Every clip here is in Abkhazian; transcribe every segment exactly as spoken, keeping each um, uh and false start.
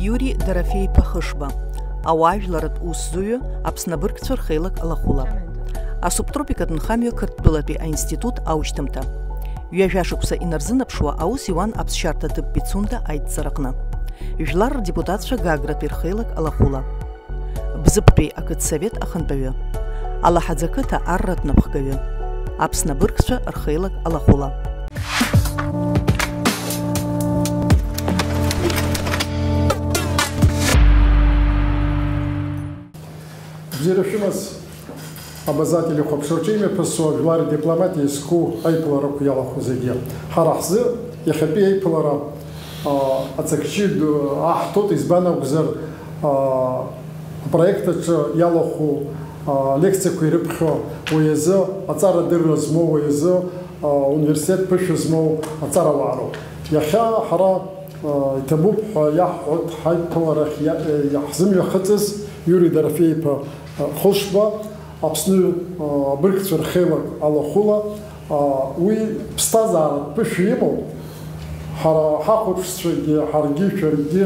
Иури Дорофеи-иԥа Хышба, ауаажәларратә усзуҩы, Аԥсны абыргцәа рхеилак алахәыла. Асубтропикатә нхамҩа Қырҭтәылатәи аинститут аушьҭымҭа. Ҩажәа шықәса инарзынаԥшуа аус иуан аԥсшьарҭа ҭыԥ Пицунда аидҵараҟны. Жәлар рдепутатцәа Гагратәи рхеилак алахәыла. Бзыԥтәи ақыҭсовет ахантәаҩы. Алаҳаӡа қыҭа арратә напхгаҩы. Аԥсны абыргцәа рхеилак алахәыла. Бзиара шәымаз, абаза ателехәаԥшраҿы имҩаԥысуа жәлар рдипломатиа иазку аиԥыларақәа иалахәу зегьы. Ҳара ҳзы иахьатәи аиԥылара, а, аҵакчы ду аҳҭоит, избан акәзар, а, апроект аҿы иалахәу, а, лекциақәа ирыԥхьо, уи азы аҵарадырра змоу, уи азы, а, университет ԥышәа змоу аҵарауаа роуп. Иахьа ҳара, а, иҭабуп ҳәа иаҳҳәоит ҳаиԥыларахь иа-, иаҳзымҩахыҵыз Иури Дорофеи-иԥа, а, Хышба, Аԥсны, а, абыргцәа рхеилак алахәыла, а, уи ԥсҭазааратә ԥышәа имоуп. Ҳара ҳахәаԥшцәагьы, ҳаргьы, шәаргьы,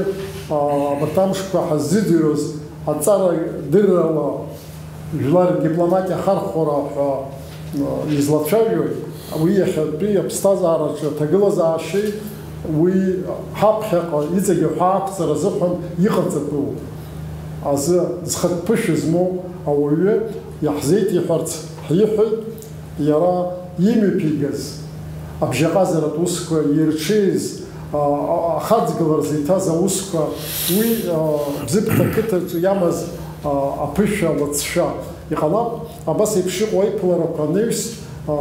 а, абарҭ амшқәа ҳаззыӡырҩуаз аҵара дыррала жәлар рдипломатиа ахархәара ҳәа, а, излацәажәоит. Уи иахьатәи аԥсҭазаараҿы аҭагылазаашьеи уи ҳаԥхьаҟа иҵегь аҳәаа ақәҵара азыҳәан иҟарҵатәу азы зхатә ԥышәа змоу ауаҩы иаҳзеиҭеиҳәарц ҳиҳәеит. Иара имҩаԥигаз абжьаҟазаратә усқәа, ирҽеиз, а, а, ахаҵгылара зиҭаз аусқәа, уи, а, Бзыԥҭа ақыҭаҿы иамаз, а, аԥышәа лыҵшәа иҟалап. Абас еиԥш иҟоу аиԥыларақәа анаҩс, а,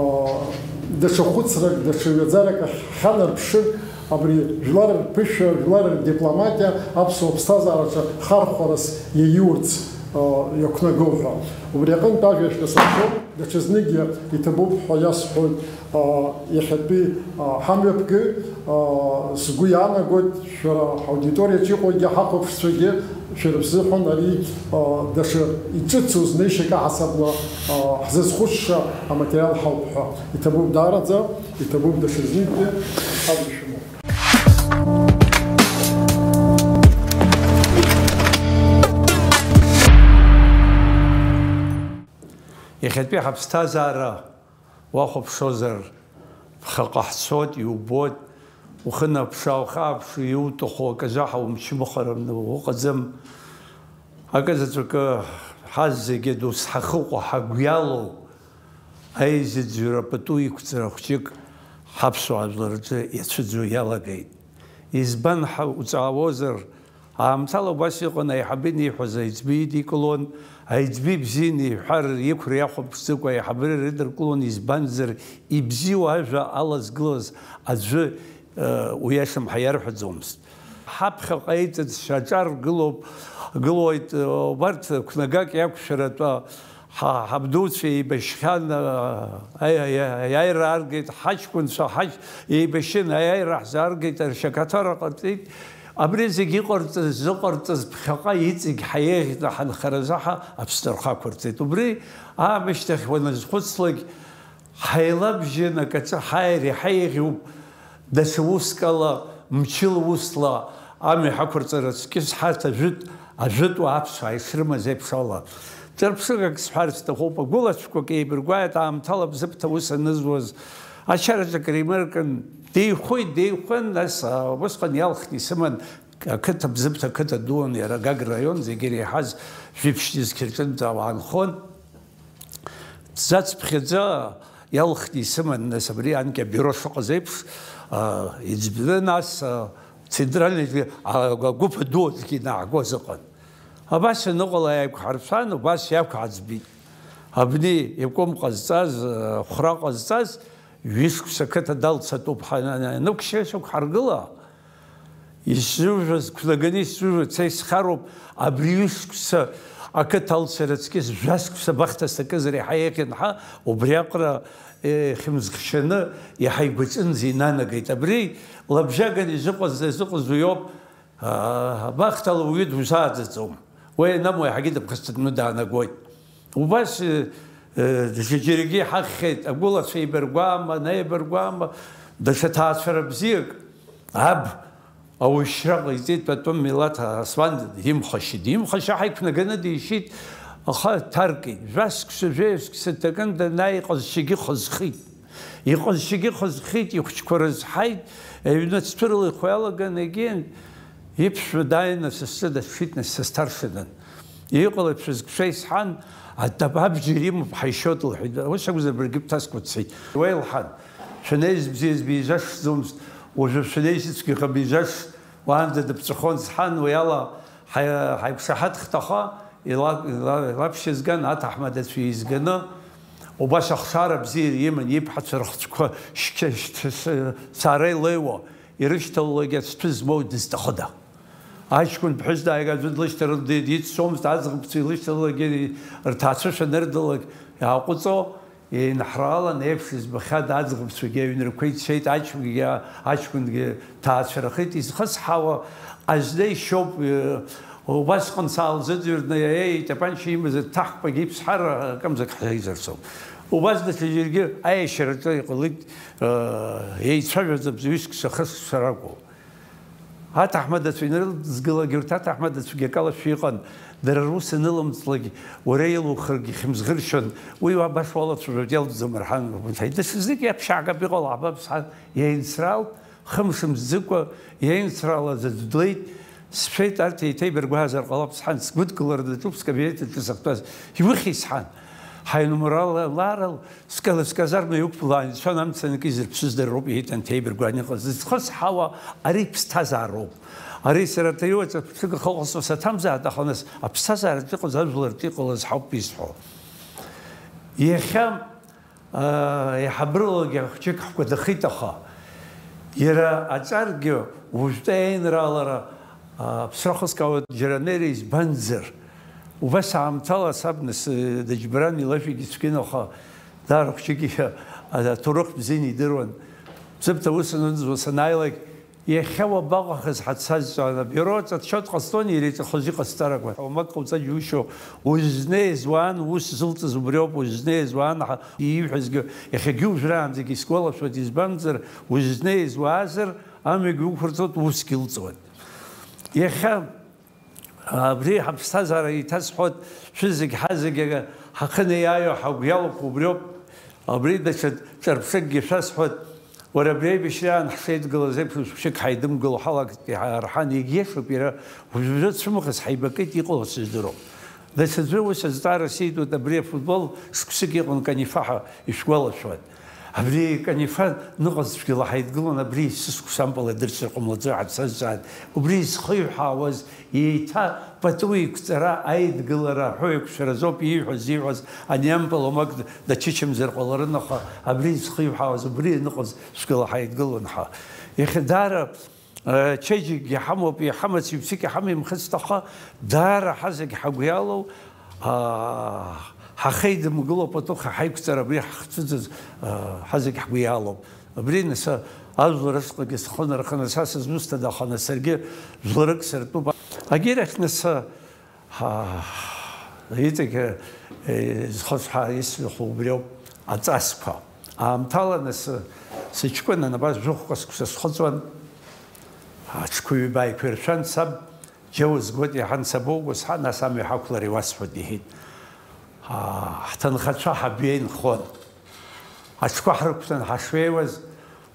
даҽа хәыцрак, даҽа ҩаӡарак ахь ҳхьанарԥшыр, абри жәлар рԥышәа, жәлар рдипломатиа аԥсуа ԥсҭазаараҿы хархәарас иаиурц, а, иақәнагоу ҳәа. Убри аҟынтә ажәа шәасыршоит, даҽазныкгьы иҭабуп ҳәа иасҳәоит, а, иахьатәи, а, ҳамҩаԥгаҩ, а, сгәы иаанагоит, шәара ҳаудиториаҿы иҟоугьы ҳахәаԥшцәагьы шәара шәзыҳәан ари, а, даҽа иҿыцу знеишьак аҳасабала, а, ҳзызхәыцша аматериал ҳауп ҳәа. Иҭабуп даараӡа, иҭабуп даҽазныкгьы, ҳазышәымоуп. Иахьатәи ҳаԥсҭазаара уахәаԥшуазар, ԥхьаҟа ҳцоит, иубоит, ухы наԥшы, ухы ааԥшы, иуҭаху акы заҳа умчымхараны уҟаӡам. Акы заҵәыкы ҳазегьы дус ҳахыҟоу, ҳагәиалоу, аизыӡырҩра пату иқәҵара хәҷык ҳаԥсуаа жәлар рҿы иацәыӡуа иалагеит. Избан ҳәа уҵаауозар, аамҭала убас иҟан, аиҳабы иниҳәаз аиҵбы идикылон, аиҵбы ибзианы иҳәар, иқәра иахәаԥшӡакәа аиҳабыра ирыдыркылон, избанзар, ибзиоу ажәа алазгылаз аӡәы, э, уи ашамҳа иарҳәаӡомызт. Ҳаԥхьаҟа аиҵыҵшьа аҿар гылоуп, гылоит, э, убарҭ қәнагак иақәшәаратәы ҳа-, ҳабдуцәа еибашьхьан, а, аи-, аи-, аиааира ааргеит, ҳаҷкәынцәа ҳаҷ-, еибашьын, аиааира ҳзааргеит, ршьакаҭәара ҟарҵеит. Абри зегь иҟарҵаз, зыҟарҵаз ԥхьаҟа иҵегь ҳаиеиӷьны ҳанхаразы ҳа Аԥсны рхы ақәырҵеит. Убри аамышьҭахь уаназхәыцлак, ҳаилабжьан акаҿы ҳааир иҳаиӷьуп. Даҽа уск ала, мчыла усла амҩа ҳақәырҵара аҵкьыс ҳарҭ ажәытә, ажәытәуаа аԥсуаа ишрымаз еиԥш ала. Ҿырԥшыгак сҳәарц сҭахуп, агәылацәқәак еибыргәааит, аамҭала Бзыԥҭа аус анызуаз, ачараҿы акыр еимыркын, деихәеит, деихәын, нас, а, усҟан иалхны исыман, ақыҭа, Бзыԥҭа ақыҭа дуун, иара Гагра араион, зегьы иреиҳаз жәиԥшь нызқь рҿынӡа ауаа нхон. Дзацԥхьаӡа иалхны исыман, нас абри анкьа абиуро шыҟаз еиԥш, а, иӡбны, нас, а, центральный, а, агәыԥ аду аҿгьы инааго азыҟан. Абас аныҟала иаақәҳаршәан, убас иақәҳаӡбеит. Абни иакәым ҟазҵаз, а, хәра ҟазҵаз, ҩышықәса ақыҭа далцатәуп ҳәа анықәшьа шықәҳаргыла, исзужәыз, қәнаганы исзужәыз са исхароуп, абри ҩышықәса ақыҭа алцара аҵкьыс жәа-шықәса абахҭа сакызар иаҳа еиӷьын ҳәа, убри аҟара, е, ихьымӡӷшьаны, иаҳа игәаҿынӡа инанагеит. Абри лабжьаганы изыҟаз, изыҟаз уиоуп, а, абахҭала уаҩы дузааӡаӡом. Уи ианамуа иаҳагьы дыԥхасҭатәны даанагоит. Убас, э, э, даҽаџьарагьы иҳахьхьеит, агәылацәа еибаргәаама, наибаргәаама, даҽа ҭаацәара бзиак, аб, Аушьра ҟаиҵеит патәым милаҭ Аслан, димхашьит. Имхашьа ҳаиқәнаганы дишьит, аха дҭаркит. Жәа-шықәса, жәаҩа-шықәса дҭакын, данааи иҟазшьагьы хызхит. Иҟазшьагьы хызхит, ихәыҷқәа рызҳаит, аҩны цәырылихуа иалаган, егьин, иԥшәма дааины сассы дашшит, нас са сҭаршадан. Иҟалеи шәызкшәеи сҳәан, адаб абџьар имоуп, ҳаишьоит, лҳәеит. Ус акәзар, баргьы бҭаскәа дцеит. Уеилҳәан, шәанеизбзиаз бижашшӡомызт, уажәы шәанеизыцәгьаха бижашшт, уаанӡа дыԥҵәахон сҳәан, уи ала ҳаи-, ҳаиқәшаҳаҭхт, аха ила-, ила-, илаԥшьа зган, аҭаҳмадацәа еизганы, убас ахшара бзиара иман, иԥҳацәа рыхцәқәа шьқьа-, шьҭ-, ш-, цара илеиуа, ирышьҭалалакгьы ацҭәы змоу дызҭахыда? Аҷкәын ԥҳәыс дааиган аӡәы длышьҭарыла ди-, диццомызт, аӡӷабцәа илышьҭалалакгьы рҭаацәа шәанырдылак иааҟәыҵо, еинҳраалан еиԥш избахьада, аӡӷабцәагьы аҩнрақәа ицеит, аҷкәынгьы, аҷкәынгьы ҭаацәарахеит, изхысҳауа азна ишьоуп, э, убасҟан саалзыӡырҩны, еи, итапанча имаз аҭахқәагьы иԥсҳар акымзак ҳзеизырцом. Убас даҽа џьаргьы аиашьараҿы иҟалеит, э, еицәажәаӡам, ҩышықәса, хышықәса ракәу. Аҭаҳмадацәа инрыдызгалак, урҭ аҭаҳмадацәагьы акалашәа иҟан, дара рус анылымҵлак, уара илухыргьы хьымӡӷыршьон, уи уа баша уалацәажәоит, иалҵӡом рҳан, даҽазнык иаԥшьаагап, иҟалап, аб сҳәан, еинсраалт, хымш мҵӡыкәа, еинсраалаз аӡә длеит, сшәеит, арҭ еиҭеибаргәаазар ҟалап сҳәан, сгәыдкылара даҿуп, скабинет аҿы сахьтәаз, иухьи сҳәан, ҳаинумраларал, Скала-, сказарма иқәлан, ицон, амца анкы изырԥшыз дара роуп, иҳәеит, анҭеибаргәан иҟаз. Зхысҳауа ари ԥсҭазаароуп. Ари сара аҭаҩуаҿ ԥшык ахы ҟасҵо саҭамзааит, аха нас аԥсҭазаараҿ иҟаз, ажәлартә иҟалаз ҳауп исҳәо. Иахьа, аа, еиҳабыралагьы хәҷык ҳгәадахеит, аха иара аҿаргьы уажәтәи аинраалара, аа, ԥсра хызкаауа џьара анеира избанзар, убас аамҭала саб нас, э, дыџьбаран, илажәагьы цәгьан, аха Даара хәҷык аҭоурых бзианы идыруан. Ӡыԥҭа ус анынӡуа санааилак, иахьа уабаҟахыз ҳәа дсазҵаан, абиуро аҿы отчет ҟасҵон, иара иҵәахыз иҟасҵарақәа. Уамак ҟауҵа џьушьо, узызнеиз уаан, ус зылҵыз убриоуп, узызнеиз уаан ҳәа ииҳәазгьы, иахьагьы уажәраанӡагьы исгәалашәоит, избанзар, узызнеиз уаазар, амҩагьы уқәырҵоит, усгьы илҵуан. Иахьа Абри ҳаԥсҭазаара еиҭасҳәоит, шәызегь ҳазегь ҳахы неиааиуа ҳагәы иалоуп, убриоуп. Абри даҽа ҿырԥшыкгьы шәасҳәоит, уара абри аибашьраан ҳшеидгылаз еиԥш, ус ԥшьык ҳаидымгыло ҳалагеит, иҳарҳан, егьиашоуп, иара уажәы цәымӷас ҳаибакит, иҟало сыздыруам. Даҽаӡәы ус азҵаара сиҭоит, абри афутбол шықәсык иҟан Канифа ҳәа ишәгәалашәоит. Абри Канифа ныҟәазцәгьала ҳаидгылон, абри сысқәсампыл адырцәа ҟамлаӡои ҳәа дсазҵааит. Убри зхыҩҳаауаз еиҭа пату иқәҵара, аидгылара аҳәоу еиқәшәаразоуп ииҳәаз, ииҳәаз ани ампыл омак дачычымзар ҟаларын, аха абри зхыҩҳаауаз, убри аныҟаз цәгьала ҳаидгылон ҳәа. Иахьа даара Ачеиџьыкгьы ҳамоуп, иҳамац ҩ-ԥсык иҳамеимхыцт, аха даара ҳазегь ҳагәы иалоу, аа, ҳахеидымгыло пату ҳаиқәҵара абри ҳахцәыӡыз, аа, ҳазегь ҳгәы иалоуп. Абри нас ажәлар рышҟагьы схы нарханы, са сызусҭада, аха нас саргьы жәларык сыртәуп. Агьирахь нас Ҳа, иҵегь, е, зхысҳәаа исҳәахо убриоуп, аҵасқәа. Аамҭаланы сы-, сыҷкәынан абас жәохәҟа сықәса схыҵуан, аҽқәа ҩба иқәиршәан, саб, џьа узгоит, иаҳан сабоуго, сҳәан, нас амҩа ҳақәлар иуасҳәоит, иҳәеит. Ҳа, ҳҭынхацәа ҳабҩа инхон. Аҽқәа ҳрықәтәан ҳашҩеиуаз,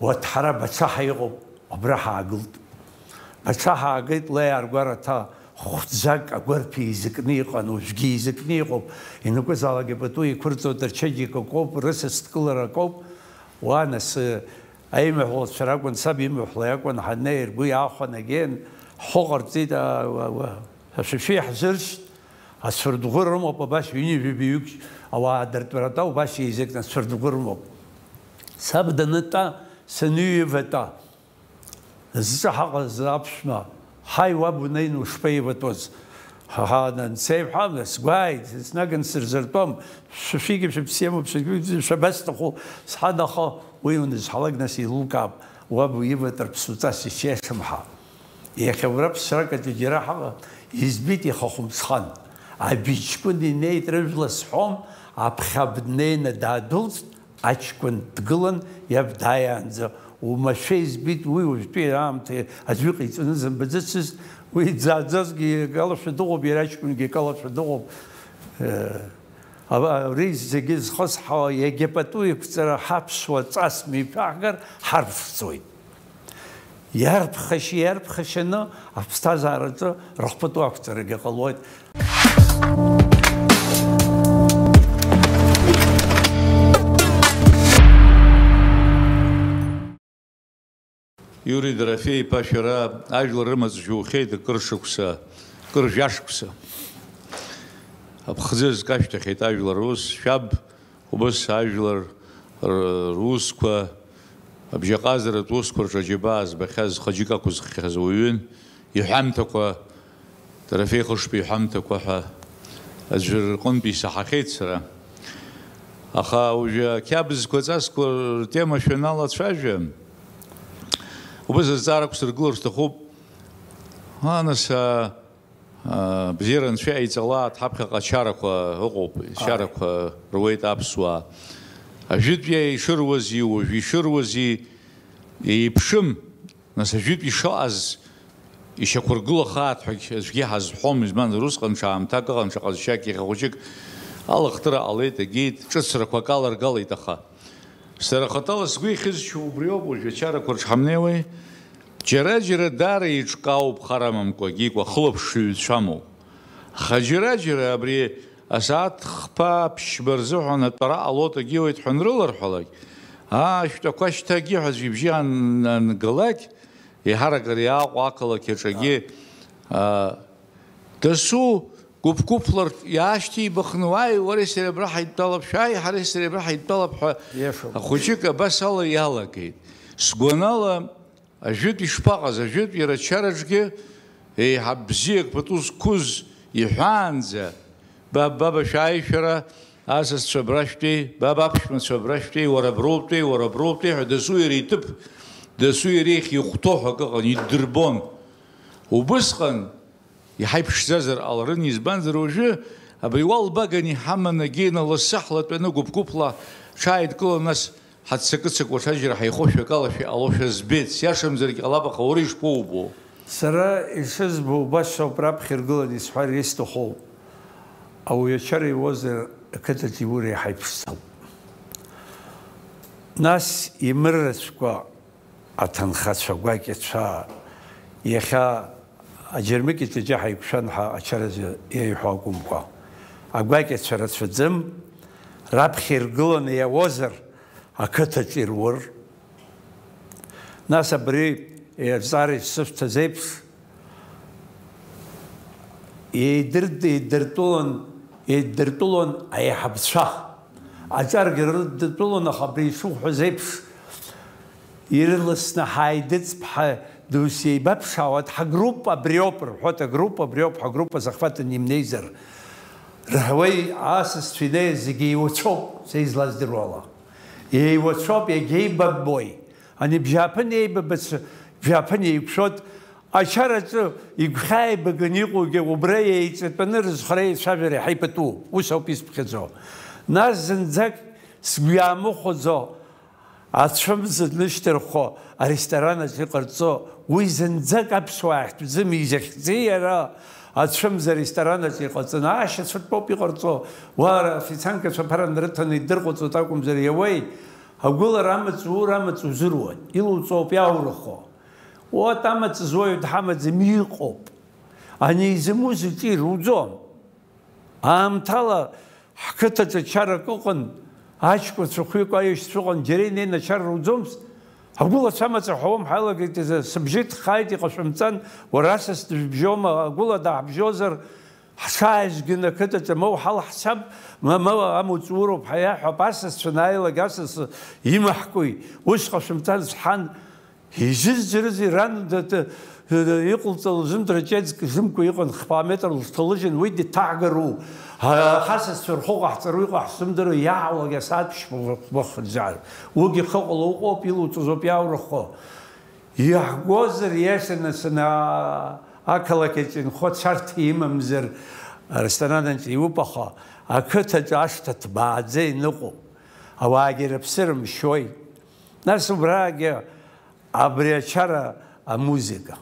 уаҭ ҳара Бацаҳа иҟоуп, абра ҳаагылт. Бацаҳа аагеит, леиааргәара ҭа хәӡак агәарԥ еизакны иҟан, уажәгьы еизакны иҟоуп. Ианакәызаалак ипату еиқәырҵоит, рчеиџьыка акоуп, рысас дкылара акоуп. Уа, нас, аимаҳәлацәа ракәын, саб имаҳәла иакәын, ҳаннеи ргәы иаахәан, агьен, ҳхәы ҟарҵеит, а, уа, уа, ашәишәи ҳзыршьт. Ацәырдӷәы рымоуп, абас ҩынҩажәи баҩык ауаа дыртәаратәа убас еизакны ацәырдӷәы рымоуп. Саб данытәа, саныҩеиватәа, зҿы ҳаҟаз аԥшәма, ҳаи, уаб унеины ушԥеиватәоз? Ҳа, ҳа, анцеи ҳәа, сгәааит, еснагь ансырзыртәом, шәышәигьы шәыԥсиамоуп, шәагьы шәабасҭаху, сҳәан, аха уи унызҳалак нас еилукаап, уаб уиватәар ԥсуҵас ишиашам ҳәа. Иахьа уара ԥсракаҿы џьара ҳаҟа, избеит иаха Хәымсхан. Абиҷкәын инеит рыжәла сҳәом, аԥхьа днеины даадәылҵт, аҷкәын дгылан, иаб дааиаанӡа Умашәа избеит уи уажәтәи аамҭа аӡәы иҟаиҵаны зымбаӡацызт, уи дзааӡазгьы иага алашәа дыҟоуп, иара аҷкәынгьы иага алашәа дыҟоуп. Э, ава-, абри зегьы зхысҳауа, иагьа пату иқәҵара ҳаԥсуа ҵас мҩаԥаҳгар ҳарԥшӡоит. Иарԥхашьа, иарԥхашьаны аԥсҭазаараҿы рыхәԥатәы ақәҵарагьы ҟалоит. Иури Дорофеи-иԥа, шәара ажәлар рымаҵ жәухьеит акыр шықәса, акыр жәашықәса. Аԥхӡы зкашәҭахьеит ажәлар рус, шәаб убыс ажәлар р-, русқәа, абжьаҟазаратә усқәа рҿы аџьабаа збахьаз, хәыҷык ақәызххьаз уаҩын, иҳәамҭақәа, Дорофеи Хышба иҳәамҭақәа ҳәа аӡәыр рҟынтә исаҳахьеит сара. Аха уажәы ақьабзқәа, аҵасқәа ртема шәаналацәажәа, убыс азҵаарақәа сыргылар сҭахуп. Ма, нас, а, а, бзиара анцәа иҟаиҵалааит, ҳаԥхьаҟа ачарақәа ыҟоуп, ачарақәа руеит аԥсуаа. Ажәытәи ишыруази, уажә ишыруази еиԥшым. Нас ажәытә ишыҟаз ишьақәыргылахааит ҳәагь аӡәгьы ҳазҳәом, избанзар, усҟан ҽаамҭак ыҟан, шаҟа зшьак иаха хәыҷык алахтыра ҟалеит, егьит, ҿыцрақәак аларгалеит, аха сара хаҭала сгәы ихьызшьуа убриоуп, уажә ачарақәа рҿы ҳамнеиуеи? Џьара-џьара даара еиҿкаауп, хар амамкәагьы, икәа-хылаԥшҩы ҩцәамоуп. Аха џьара-џьара абри асааҭ хԥа ԥшьба рзыҳәан атәара ҟалоит, агьиуеит ҳәа анрыларҳәалак, аа, шәтәақәа шьҭагьы ҳәа аӡә ибжьы ан-, ангалак, еиҳарак ари Аҟәа ақалақь аҿагьы, аа, дасу гәыԥ-гәыԥла иаашьҭибахны, уааи, уареи сареи абра ҳаидтәалап, шәааи, ҳареи сареи абра ҳаидтәалап ҳәа, иашоуп, ахәыҷык абас ала иалагеит. Сгәанала, ажәытә ишԥаҟаз, ажәытә иара ачараҿгьы еиҳа бзиак пату зқәыз иҳәаанӡа, баб, баба, шәааи шәара, асасцәа абра шәтәеи, баб, аԥшәмацәа абра шәтәеи, уара аброутәеи, уара аброутәеи ҳәа дасу иара иҭыԥ, дасу иара ихьихәҭоу ҳәа акы ыҟан, иддырбон. Убысҟан иҳаиԥшӡазар ҟаларын, избанзар, уажәы абри уалбаганы иҳаманы, агьина лассы ҳлатәаны гәыԥ-гәыԥла ҽааидкылан, нас ҳаццакы-ццакуа ҽаџьара ҳаихошәа акалашәа иҟалошәа збеит, сиашамзаргь ҟалап, аха уара ишԥоубо? Сара ишызбо убас ауп, раԥхьа иргыланы исҳәар исҭаху, ауаҩы ачара иуазар, ақыҭаҿ иура иҳаиԥшӡоуп. Нас имыррацәкәа аҭынхацәа гәакьацәа, иахьа аџьармыкьаҿ џьа ҳаиқәшәан ҳәа ачаразы иаиҳәо акәымкәа, агәакьацәа рацәаӡам, раԥхьа иргыланы иауазар, ақыҭаҿ ирур. Нас абри азҵаара ишсышәҭаз еиԥш, еидырт-, еидыртәылан, еидыртәылон аиҳабцәа. Аҿаргьы рыдтәылон, аха абри ишуҳәаз еиԥш, ирласны ҳааидыҵԥҳа дус еибаԥшаауа, ҳагруппа абриоуп рҳәоит, агруппа абриоуп, ҳагруппа захватаны имнеизар, рҳәуеи, асасцәа инеиз зегьы еиуацәоуп, са излаздыруала. Еиуацәоуп, иагьеибаббои? Ани бжьааԥын еибабац, бжьааԥын еиқәшәот, ачараҿы игәхьааибаганы иҟоугьы убра еиҵатәаны рызхара еицәажәара иҳаипату, ус ауп исԥхьаӡо. Нас зынӡак сгәы иаамыхәаӡо, ацәымза нышьҭырххо аресторан аҿы иҟарҵо, уи зынӡак аԥсуаа ахьтәӡам, изахьӡи иара, ацәымза аресторан аҿы иҟаҵаны, аашьацәа ртәоуп иҟарҵо, уа ара афицанкацәа аԥара нрыҭаны идырҟаҵоит акәымзар, иауеи, агәылара амаҵ уур амаҵ узыруан, илуҵоуп иаурыхо. Уа амаҵ зуаҩ дҳамаӡам, иҟоуп. Ани изымуз иҿы ируӡом. Аамҭала ҳқыҭаҿы чарак ыҟан, аҷкәынцәа хәҩык аиашьцәа ыҟан, џьара инеины ачара руӡомызт. Агәылацәа амаҵ ҳауам ҳалагеит азы, сыбжьы ҭхааит, иҟашәымҵан, уара асас дыбжьома, агәыла даҳбжьозар, ҳҽааизганы ақыҭаҿы ма уҳалаҳцап, ма, ма амуҵ уроуп ҳәа иаҳҳәап, асасцәа анааилак асас имаҳкуеи, ус ҟашәымҵан сҳәан, изызӡырызеи, ран д-, д-, д-, иҟалҵалоз зымдра ҷыдак зымкуа иҟан, хԥа метр лышьҭалыжьын, уи дҭаҳгару? Ҳа-, ҳасасцәа рхәы ҟаҳҵару иҟаҳҵо сымдыруа, иаауагь асааҭ ԥшьба хәба хырзаар. Уигьы хыҟала уҟоуп, илуҵозоуп иаурыххо. Иаҳгозар, иашаны сана-, ақалақь аҿы инхо цәарҭа имамзар, аресторан аҿы иуп, аха ақыҭаҿы ашҭа ҭбааӡа иныҟәоуп. Ауаагьы рыԥсы рымшьоит. Нас убраагьы Абри ачара амузыка.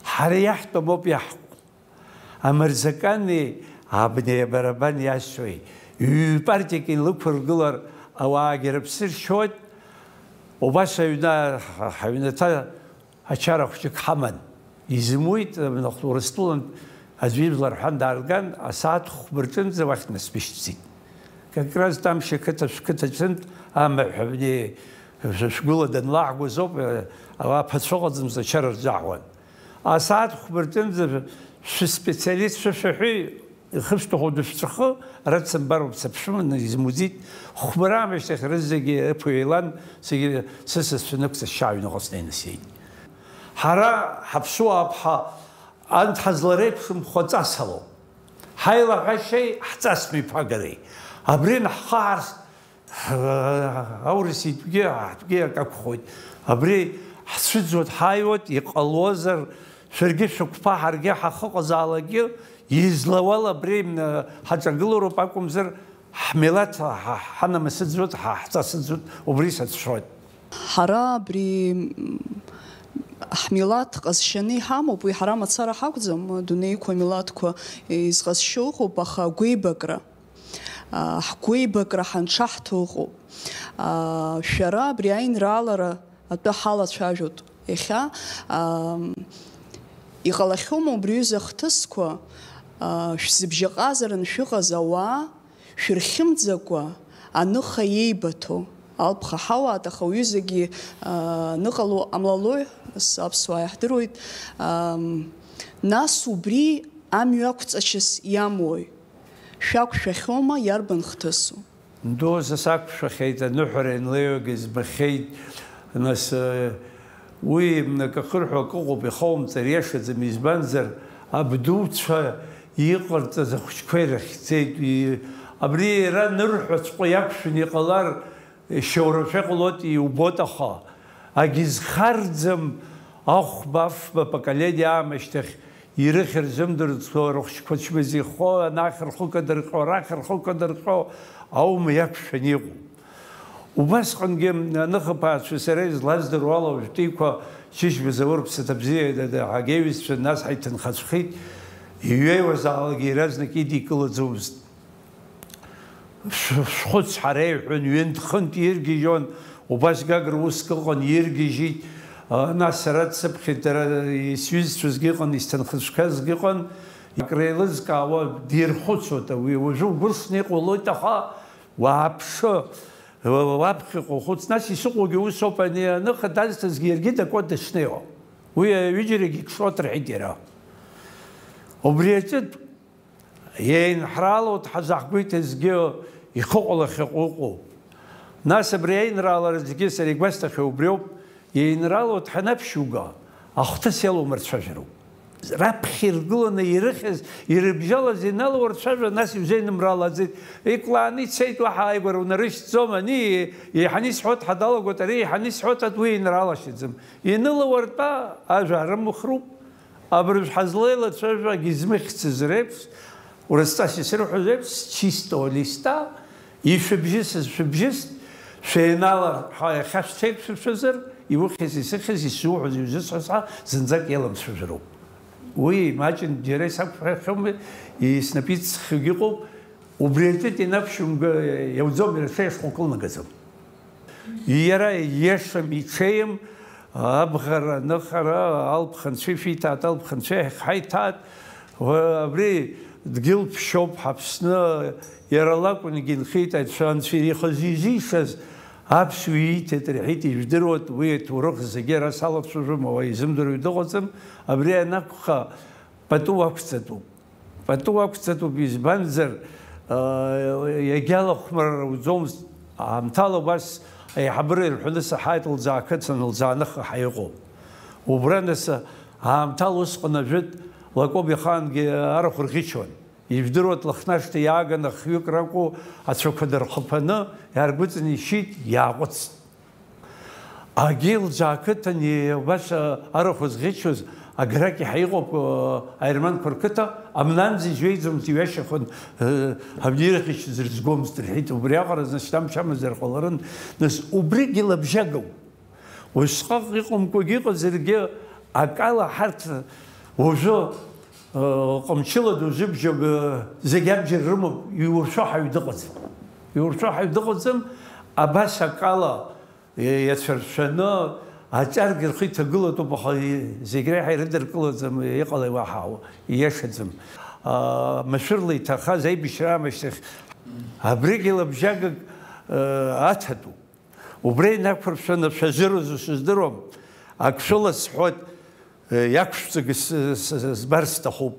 Ҳара иаҳтәым ауп иаҳку. Амырзакани абни абарабан иасуеи, ҩ-партик илықәыргылар, ауаагьы рыԥсы ршьоит. Убас аҩны, ҳаҩнаҭа ачара хәҷык ҳаман. Изымуит, нахыс Урыстәылантә аӡә ижәлар ҳәан даарган, асааҭ хәба рҿынӡа уахь днасбышьҭӡеит. Как раз Тамшьа қыҭа шәқыҭаҿынтә амаҳә абни шәгәыла данлаҳгоз ауп, ауаа ԥацәа ыҟаӡамыз ачара рзаҳуан. Асааҭ хәба рҿынӡа шәспециалист шәышәаҳәеи, ихышәҭаху дышәҵәахы, ара дсымбароуп, саԥшәыман, измуӡит. Хәба раамышьҭахь рызегьы ықәҩеилан, зегьы сысасцәа нықәҵашьшьаа аҩныҟа снеины сцеит. Ҳара ҳаԥсуаа ԥҳа анҭ ҳазлареиԥшым хәаҵас алоуп. Ҳаилаҳәашьеи ҳҵас мҩаԥагареи. Абри анҳхаҳарс, аурыситәгьы аҳҭгьы акы акәхоит. Абри ҳцәыӡуеит, ҳааиуеит, иҟалозар, шәаргьы шәықәԥа, ҳаргьы ҳахыҟазаалакгьы, излауала абри, м, ҳаҿагылароуп акәымзар, ҳмилаҭ ҳа-, ҳанамыс ыӡуеит, ҳа-, ҳҵас ыӡуеит, убри сацәшәоит. Ҳара абри, м, ҳмилаҭ ҟазшьаны иҳамоуп, уи ҳара мацара ҳакәӡам, адунеиқәа амилаҭқәа изҟазшьоу ыҟоуп, аха агәеибакра, а, ҳгәеибакра ҳанҽаҳҭо ыҟоуп. А, шәара абри аинраалара атәы ҳалацәажәоит иахьа. А, иҟалахьоума убри аҩыза ахҭысқәа, а, шәзыбжьаҟазаран шәыҟаз ауаа, шәырхьымӡакәа аныха иеибыҭоу алԥха ҳауаат, аха уҩызагьы, аа, ныҟало ҟамлалои, нас аԥсуаа иаҳдыруеит. Ам, нас убри амҩа ақәҵачыс иамои? Шәақәшәахьоума, иарбан хҭысу? Ндоза сақәшәахьеит, аныҳәара ианлеиуагь збахьеит, нас, э, Уи акы ахырҳәо акы ыҟоуп, ихоумҵар иашаӡам, избанзар, абдуцәа иҟарҵаз ахәыҷқәа ирыхьӡеит. И-, абри иара анырҳәаҵәҟьа иақәшәаны иҟалар, шьоурашәа ҟалоит, иубоит, аха агьызхарӡам, ахәба-афба поколение аамышьҭахь ирыхьыр зымдырӡо, рыхәыҷқәа чмазаҩхо, анахь рхы кадырҟьо, арахь рхы кадырҟьо аума иақәшәаны иҟоу. Убасҟангьы аныхаԥааҩцәа сара излаздыруа ала, уажәтәиқәа Шьыжьба Заур ԥсаҭа бзиа ҳагьаҩызцәа, нас ҳаиҭынхацәхеит, иҩеиуазаалакгьы иаразнак идикылаӡомызт. Шә-, шәхәыц ҳәа реиҳәон, ҩынтә-хынтә иргьежьон, убас Гагра уск ыҟан, иргьежьит, а, нас сара дсыԥхьеит, дара, сҩызцәазгьы ыҟан, исҭынхацәазгьы ыҟан, акреилызкаауа дирхәыцуан, уи уажәы угәы сны иҟалоит, аха Уааԥшы, уа-, уа-, уаԥхьаҟа ухәыц, нас исыҟоугьы усоуп, ани аныха дазҭазгьы иаргьы дакуа дышнеиуа. Уи аҩыџьарагьы икшоит, рҳәеит иара. Убри аҿынтә, еинҳралоит ҳазаҳгәеиҭазгьы ихыҟала ахьыҟоу ыҟоуп. Нас абри аинрааларазгьы сара игәасҭахьоу убриоуп. Еинралуа дҳанаԥшьуга, ахҭыс иалоу мырцәажәароуп. Раԥхьа иргыланы ирыхьыз, ирыбжьалаз иналурцәажәа, нас иузеинымралаӡеит. Икәлааны ицеит, уаҳа ааигәара унарышьҭӡом, ани еиҳаны исҳәо дҳадалагоит, ари еиҳаны исҳәо дад, уи еинралашьаӡам. Инылауартәа ажәа арымхроуп. Абыржә ҳазлеилацәажәо агьизмыхьцыз реиԥш, Урысҵас исырҳәоз еиԥш, с чистого листа, ишәыбжьысыз шәыбжьыст, шәеинала ҳәа иахьа шәҽеиқәшәыршәазар, иухьыз исыхьыз, исзуҳәаз иузысҳәаз ҳәа зынӡак еиламцәажәароуп. Уи имаҷын џьара исақәшәахьоума, иснапы иҵхьоугьы ыҟоуп, убри аҿы инаԥшьумга иауӡом, иара шеишхәа кылнагаӡом. Иара ииашам, иҽеим, абӷара, аныхара, алԥхынцәа ишәиҭааит, алԥхынцәа иахьҳаиҭааит. Уа, абри дгьыл ԥшьоуп ҳаԥсны, иара лакәын егьынхеит, анцәа, анцәа иреихаз изишаз аԥсуа ииҭеит рҳәеит, ижәдыруеит, уи аҭоурых зегьы ара салацәажәом, ауаа изымдыруа дыҟаӡам, абри анакәха, пату ақәҵатәуп. Пату ақәҵатәуп, избанзар, аа, иагьалахәмарра уӡомызт. Аамҭала убас аиҳабыра ирҳәаны саҳаит, лӡаақыҭан, лӡааныха ҳәа иҟоуп. Убра нас аамҭала усҟан ажәытә Лакоба ихаангьы арахә рӷьычуан. Ижәдыруа, Ҭлахнашҭа иааганы хҩык ракәу ацәақәа дырхаԥаны иааргәыҵаны ишьит, иааҟәыҵт. Агьи лӡаақыҭан, убас, а, арахә зӷьычуаз, Аграк иаҳа иҟоуп, а, аерманқәа рқыҭа, амнанӡа изҩеиӡомызт, иҩашьахын, а, абни ирӷьычыз рызгомызт, рҳәеит, убриаҟара зны шьҭамч амазар ҟаларын, нас, убригьы лабжьагоуп. Усҟак иҟамкәагьы ыҟазаргьы, акала ҳарҭ уажәы, э, ҟамчыла дузыбжьап, э, зегь абџьар рымоуп, иуршәо ҳаҩ дыҟаӡам. Иуршәо ҳаҩ дыҟаӡам, абас акала, э, иацәыршәаны, аҿаргьы рхы иҭагылатәуп, аха, э, зегь реиҳа ирыдыркылаӡам, иҟалеи уаҳа, ииашаӡам. А, машәырла иҭахаз аибашьра аамышьҭахь, абригь лабжьагак, э, аҭатәуп. Убра инақәыршәаны шәазырыз сыздыруам, ак шәыласҳәоит, иақәшәҵогьы с-, с-, збар сҭахуп.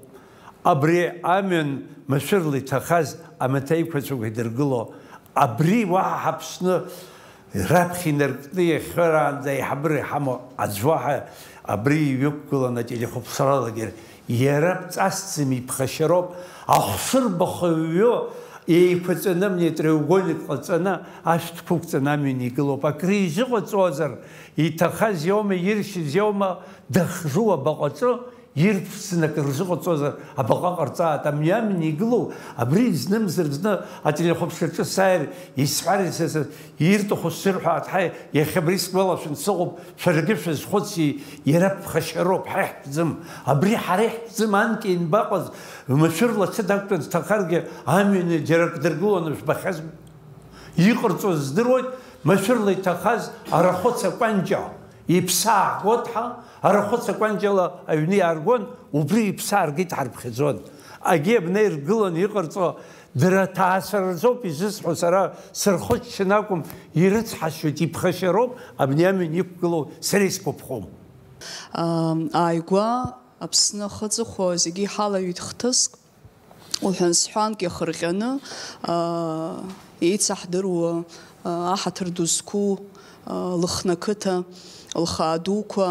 Абри амҩан машәырла иҭахаз амаҭәа еиқәаҵәақәа идыргыло, абри уаҳа ҳаԥсны раԥхьа инаркны иахьхьараанӡа аиҳабыра иҳамоу аӡә уаҳа абри иҩықәгылан ателехәаԥшра лагер Иара бҵасӡам, иԥхашьароуп. Ахәшырбаха ҩҩо еиқәаҵәаны, амни атреугольник ҟаҵаны, ашә дқәықәҵаны амҩан игылоуп. Акры изыҟаҵозар, иҭахаз иоума, иршьыз иоума, дахжу абаҟаҿы, ирԥшӡаны акры рзыҟаҵозар, абаҟа ҟарҵааит. Амни амҩан игылоу, абри знымзар зны ателехәаԥшраҿы сааир, исҳәар, са, са, Ирҭаху сзырҳәа, аҭҳаи, иахьа абри сгәалашәан сыҟоуп, шәаргьы шәазхәыци, иара ԥхашьароуп, ҳара иаҳтәӡам. Абри ҳара иаҳтәӡам, анкьа ианбаҟаз, машәырла асы дақәтәан зҭахаргьы, амҩан џьара акы дыргыланы жәбахьазма? Иҟарҵоз здыруеит, машәырла иҭахаз арахәыц акәанҷа, иԥсы ааргоит ҳәа, арахәыц акәанҷала аҩны иааргон, убри иԥсы ааргеит ҳарԥхьаӡон. Агьи абна иргыланы иҟарҵо Дара ҭаацәара рзоуп изысҳәо, сара сырхыччан акәым, ирыцҳасшьоит, иԥхашьароуп абни амҩан иқәгылоу, сара исгәаԥхом. Ааигәа Аԥсны ахыҵыхәа зегьы иҳалаҩит хҭыск, уҳәан-сҳәанк иахырҟьаны, еицаҳдыруа аҳаҭыр ду зқәу, лыхнақыҭа, лхаа дуқәа,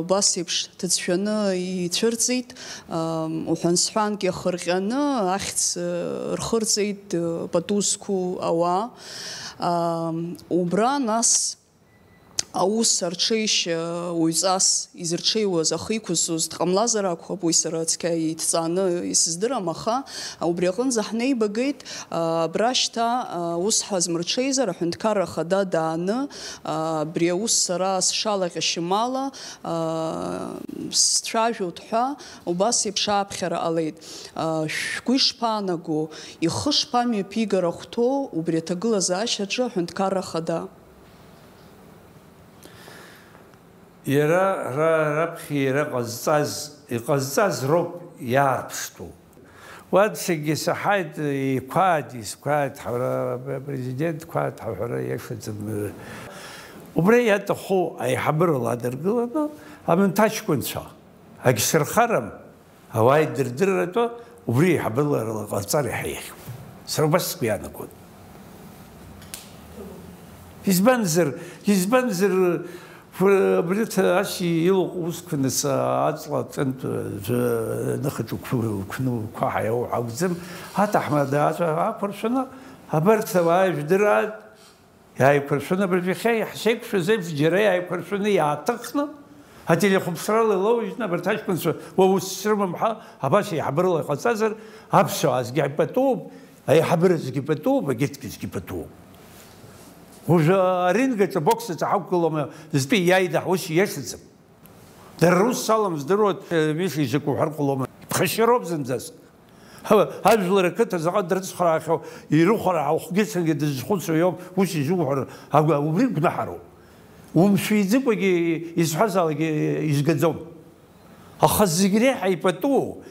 убас еиԥш ҭыӡшәаны ицәырҵит, уҳәан-сҳәанк иахырҟьаны, ахьӡ рхырҵеит пату зқәу ауаа. Убра нас аус арҽеишьа уаҩҵас изырҽеиуаз, ахы иқәызҵоз дҟамлазар акәхап, уи сара цқьа иҭҵааны исыздырам, аха убри аҟынӡа ҳнеибагеит, абра шьҭа ус ҳазмырҽеизар, аҳәынҭқарра ахада дааны, абри аус сара сшалаҟьашьым ала, сцәажәоит ҳәа, убас еиԥш ааԥхьара ҟалеит. Шәгәы ишԥаанаго, ихы шԥамҩаԥигар ахәҭоу убри аҭагылазаашьаҿы аҳәынҭқарра ахада? Иара ра-, раԥхьа иара ҟазҵаз, иҟазҵаз роуп иаарԥштәу. Уа даҽакгьы саҳаит, иқәааит, изқәааит, ҳара апрезидент дқәааит ҳәа ҳәара иашаӡам. Убра иаҭаху аиҳабыра ладыргыланы, амҭаҷкәынцәа, агьсырхарам, ауаа идырдырратәы убри аиҳабыра ҟарҵар иаҳа иахьуп. Сара убас сгәы иаанагоит. Избанзар, избанзар, Абри ас илоуп усқәа, нас, аҵла аҿынтә аӡәы ныхаҿ уқәны, уқәны уқәаҳа иауҳәо акәӡам. Аҭаҳмада аҵәа ақәыршәаны, абарҭ ауаа ижәдыраат, иааиқәыршәаны, абыржәы иахьа иаҳзеиқәшәаз еиԥш, џьара иааиқәыршәаны иааҭыхны, ателехәаԥшрала илоужьны, абарҭ аҷкәынцәа уа ус срымам ҳәа, абас еиҳабырала иҟаҵазар, аԥсуаа зегьы ҳпатуп, аиҳабыра зегьы патуп, агьырҭгьы зегьы патуп. Уажәы аринг аҿы абокс аҿы ҳақәгылоума, зтәы иааида ҳус ииашаӡам. Дара рус салам здыруа, Миша изакәу уҳәар ҟалома. Иԥхашьароуп зынӡас. Ҳа, ажәлар ақыҭа заҟа дрыцхраахьоу, ирыхәара ҳахәгьы-сангьы дызхәыцуа иоуп, ус изуҳәар, агәа-, убри гәнаҳароуп. Умшәиӡыкәагьы изҳәазаалакгьы изгаӡом. Аха зегь реиҳа ипату,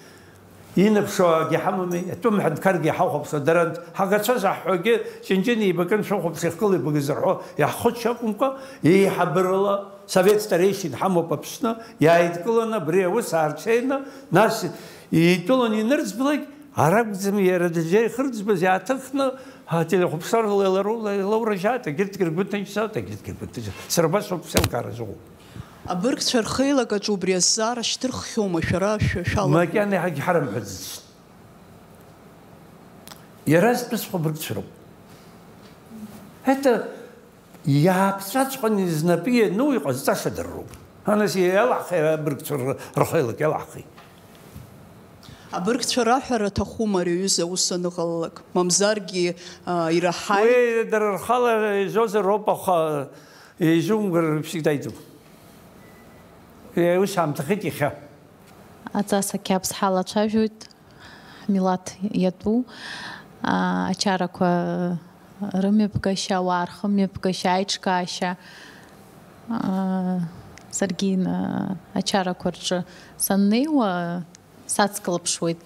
инаԥшуагьы ҳамами, атәым ҳәынҭқаргьы ҳахәаԥшуа, дара ҳаӷацәа заҳҳәогьы, ҷынҷын еибакын, шәахәаԥш, ихкыла ибагаз рҳәо, иаҳхыччо акәымкәа, еиҳабырала, совет старейшин ҳамоуп Аԥсны, иааидкыланы, абри аус аарҽеины, нас итәылан инырӡбалак, ара акәӡам, иара дыжьа ихырӡбаз иааҭыхны, ателехәаԥшрала илару-, илаурыжьааит, егьырҭгьы ргәы ҭынчӡоит, егьырҭгьы ргәы ҭынчӡоит. Сара убас ауп сеилкаара зыҟоу. Абыргцәа рхеилак аҿы убри азҵаара шьҭырххьоума шәара, шәа-, шәала? Макьана иҳагьҳарымҳәаӡацт. Иаразнак схәы абыргцәа роуп. Это иааԥҵәаҵәҟьаны знапы иану иҟазҵаша дара роуп. Анас иалаҳхи абыргцәа р-, рхеилак иалаҳхи? Абыргцәа раҳәара аҭахума ари аҩыза аус аныҟалалак? Мамзаргьы, а, ираҳаит. Уи дара рхала изозар роуп, аха Изумгар всегда иҵуп. Ус аамҭахеит иахьа. Аҵас ақьабз ҳалацәажәоит, ҳмилаҭ иатәу, аа, ачарақәа рымҩаԥгашьа, ауаа рхымҩаԥгашьа, аиҿкаашьа. Аа, саргьы, аа, ачарақәа рҿы саннеиуа, сацклаԥшуеит,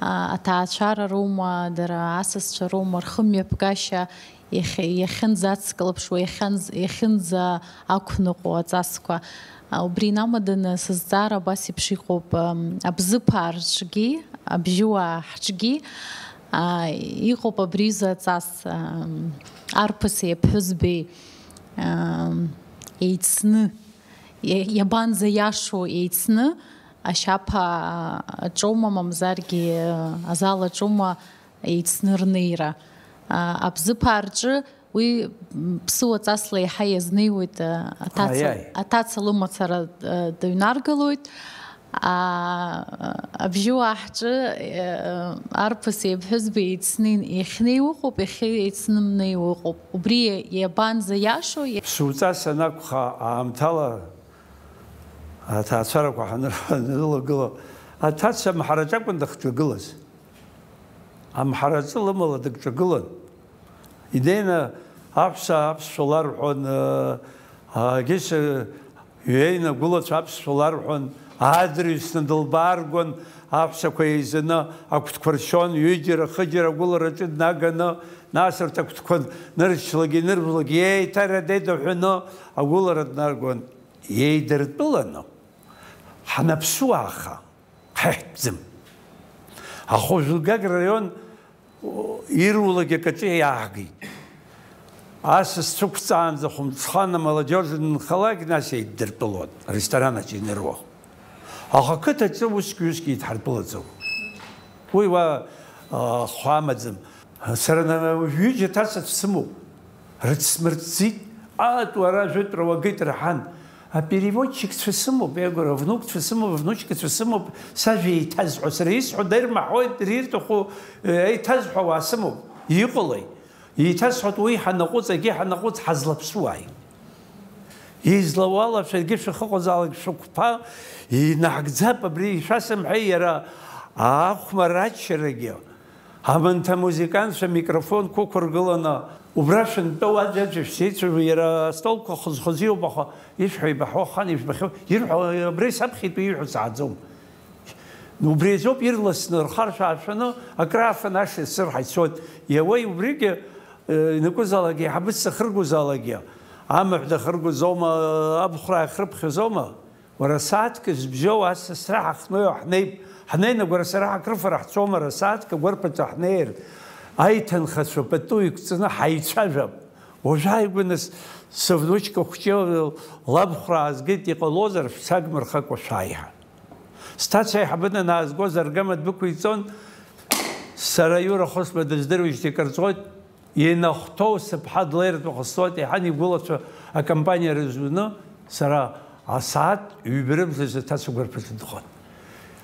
а, аҭаацәара роума, дара асасцәа роума, рхымҩаԥгашьа иахьа-, иахьынӡацклаԥшуа, иахьынӡ-, иахьынӡаақәныҟәо аҵасқәа. А, убри инамаданы сызҵаара абас еиԥш иҟоуп, ам, абзыԥаа рҿгьы, абжьыуаа ҳҿгьы, а, иҟоуп абри изы аҵас, ам, арԥыси аԥҳәызбеи, ам, еицны, иа-, иабанӡаиашоу еицны, ашьаԥа аҿоума, мамзаргьы азал аҿоума еицны рнеира. А, абзыԥаа рҿы уи, м, ԥсуа ҵасла еиҳа иазнеиуеит, а, аҭаца, Аиаи. Аҭаца лымацара, а, дыҩнаргалоит. А, абжьыуаа ҳҿы, а, арԥыси аԥҳәызбеи еицны иахьнеиуа ыҟоуп, иахьа еицны мнеиуа ыҟоуп. Убри иабанӡа иашоу, иа- Ԥсуа ҵас анакәха, аамҭала аҭаацәарақәа ҳаныр-, ҳанрылагыла, аҭаца амҳараҿы акәын дахьҿагылаз. Амҳараҿы лымала дыкҿагылан. Инеины аҳәса аԥсшәа ларҳәон, егьыс ҩеины агәылацәа аԥсшәа ларҳәон, адырҩаҽны дылбааргон, аҳәсақәа еизаны агәҭқәа ршьон, ҩыџьара, хыџьара агәылараҿы днаганы, нас арҭ агәҭқәа ныршьлагьы, иныржәлагьы еиҭа радедаҳәаны агәылара днаргон. Еидыртәыланы, ҳанаԥсуааха, ҳаиҳәтәӡам. Ахәыжәгаг раион ирулак акаҿы иаагеит. Асас цәықәҵаанӡа Хәымҽхан амолодежь анынхалак, нас еиддыртәылон, аресторан аҿы иныруа. Аха ақыҭаҿы усгьы-усгьы идҳартәылаӡом. Уи уа, а, хәа амаӡам. Сара на-, ҩыџьа ҭацацә сымоуп. Рыцсмырҵӡеит. Аат, уара ажәытәра уагеит раҳан. Апереводчикцәа сымоуп, иагәара, внукцәа сымоуп, внучкацәа сымоуп, сажәа еиҭазҳәо. Сара исҳәо дырмаҳауеит, ирҭаху, э, еиҭазҳәауа сымоуп. Иҟалеи? Еиҭасҳәоит, уи ҳанаҟәыҵ, егьи ҳанаҟәыҵ, ҳазлаԥсуааит. Излауала шәаргьы шәахыҟазаалак шәықәԥа, инаҳгӡап абри, ишәасымҳәеи, иара ахәмаррачарагьы. Аманҭа амузыкантцәа амикрофонқәа ықәыргыланы, убра шәынтәоу аӡәаӡәа шәзеицәажәо, иара астолқәа хыз-хыз иоуп, аха ишәҳәо ибаҳауа хан ижәбахьоу, ирҳәо абра исаԥхьеитәу ииҳәо сааӡом. Убри азоуп ирласны рхаршә аашәаны акраафаны ашьыцра ҳаиццоит. Иауеи убригьы, э, инакәызаалакгьы, еиҳабыс сахьыргозаалакгьы, амаҳә дахьыргозоума, абхәра ахьрыԥхьозоума? Уара сааҭк збжьоу асасра ҳахьнеиуа ҳнеип. Ҳнеины, уара сара ҳакрыфара ҳцома, ара сааҭк агәарԥ аҿы ҳнеир? Аиҭанхацәа пату иқәҵаны ҳаицәажәап. Уажәааигәа нас сывнучка хәҷы лабхәра аазгеит, иҟалозар, шәцагмырхакәа шәааи ҳәа. Сҭаца аиҳабы данаазгоз аргама дәықәиҵон, сара Иура Хысба дыздыруеижьҭеи акыр ҵуеит. Инахәҭоу сыԥҳа длеиртә ҟасҵоит, еиҳан игәылацәа акомпаниа рызуны, сара асааҭ ҩба рыбжазы аҭаца гәарԥаҿы дыҟан.